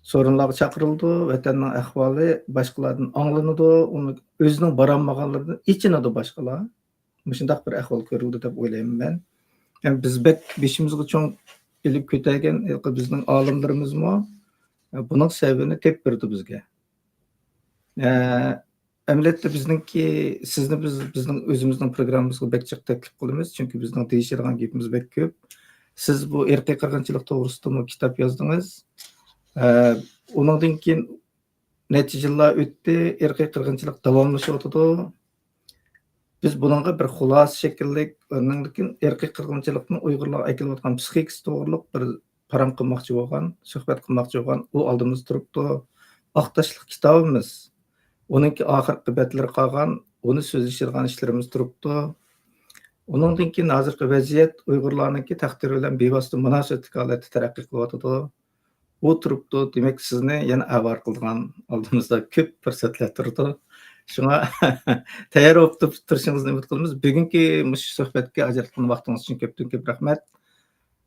سورۇنلارغا چاقىرىلىدۇ، ۋەتەننىڭ ئەھۋالى باشقىلاردىن ئاڭلىنىدۇ، ئۇنى ئۆزىنىڭ بارالمىغانلىرىدىن ئېچىنىدۇ باشقىلار. مۇشۇنداق بىر ئەھۋال كۆرۈلدى دەپ ئويلايمەن مەن. يەنى بىز بەك بېشىمىزغا چوڭ ئېلىپ كۆتەرگەن ھېلىقى بىزنىڭ ئالىملىرىمىزمۇ، ئە، بۇنىڭ سەۋەبىنى تېپىپ بېرىدۇ بىزگە. ئە، ئەمەلىيەتتە بىزنىڭكى، سىزنى بىز، بىزنىڭ ئۆزىمىزنىڭ پروگراممىمىزغا بەك جىق تەكلىپ قىلىمىز، چۈنكى بىزنىڭ دېيىشىدىغان گېپىمىز بەك كۆپ. سىز بۇ ئىرقىي قىرغىنچىلىق توغرىسىدىمۇ كىتاب يازدىڭىز. ئە، ئۇنىڭدىن كېيىن نەچچە يىللار ئۆتتى، ئىرقىي قىرغىنچىلىق داۋاملىشىۋاتىدۇ. بىز بۇنىڭغا بىر خۇلاسە شەكىللىك، ئاندىن كېيىن ئىرقىي قىرغىنچىلىقنىڭ ئۇيغۇرلارغا ئەكېلىۋاتقان پسىخىكىسى توغرۇلۇق بىر پاراڭ قىلماقچى بولغان، سۆھبەت قىلماقچى بولغان، ئۇ ئالدىمىزدا تۇرۇپتۇ. ئاق تاشلىق كىتابىمىز، ئۇنىڭكى ئاخىرقى بەتلىرى قالغان، ئۇنى سۆزلىشىدىغان ئىشلىرىمىز تۇرۇپتۇ. ئۇنىڭدىن كېيىن ھازىرقى ۋەزىيەت ئۇيغۇرلارنىڭكى تەقدىرى بىلەن بىۋاسىتە مۇناسىۋەتلىك ھالەتتە تەرەققىي قىلىۋاتىدۇ. ئۇ تۇرۇپتۇ. دېمەك، سىزنى يەنە ئاۋارە قىلىدىغان ئالدىمىزدا كۆپ پۇرسەتلەر تۇرىدۇ. شۇڭا تەييار بولۇپ تۇرۇپ-، تۇرۇشىڭىزنى ئۈمىد قىلىمىز. بۈگۈنكى مۇشۇ سۆھبەتكە ئاجراتقان ۋاقتىڭىز ئۈچۈن كۆپتىن كۆپ رەھمەت.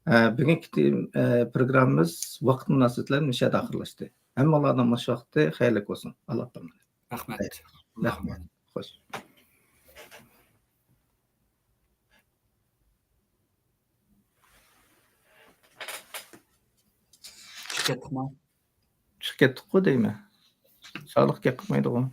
ئە، بۈگۈنكى تېم-، ئە، پروگراممىمىز ۋاقىت مۇناسىۋىتى بىلەن مۇشۇ يەردە ئاخىرلاشتى. ھەممىڭلارنىڭ مۇشۇ ۋاقتى خەيرلىك بولسۇن. ئاللا تاملا. رەھمەت. رەھمەت. خوش. چىقىپ كەتتۇقمۇ؟ چىقىپ كەتتۇققۇ دەيمەن. سالىق گەپ قىلمايدىغۇ.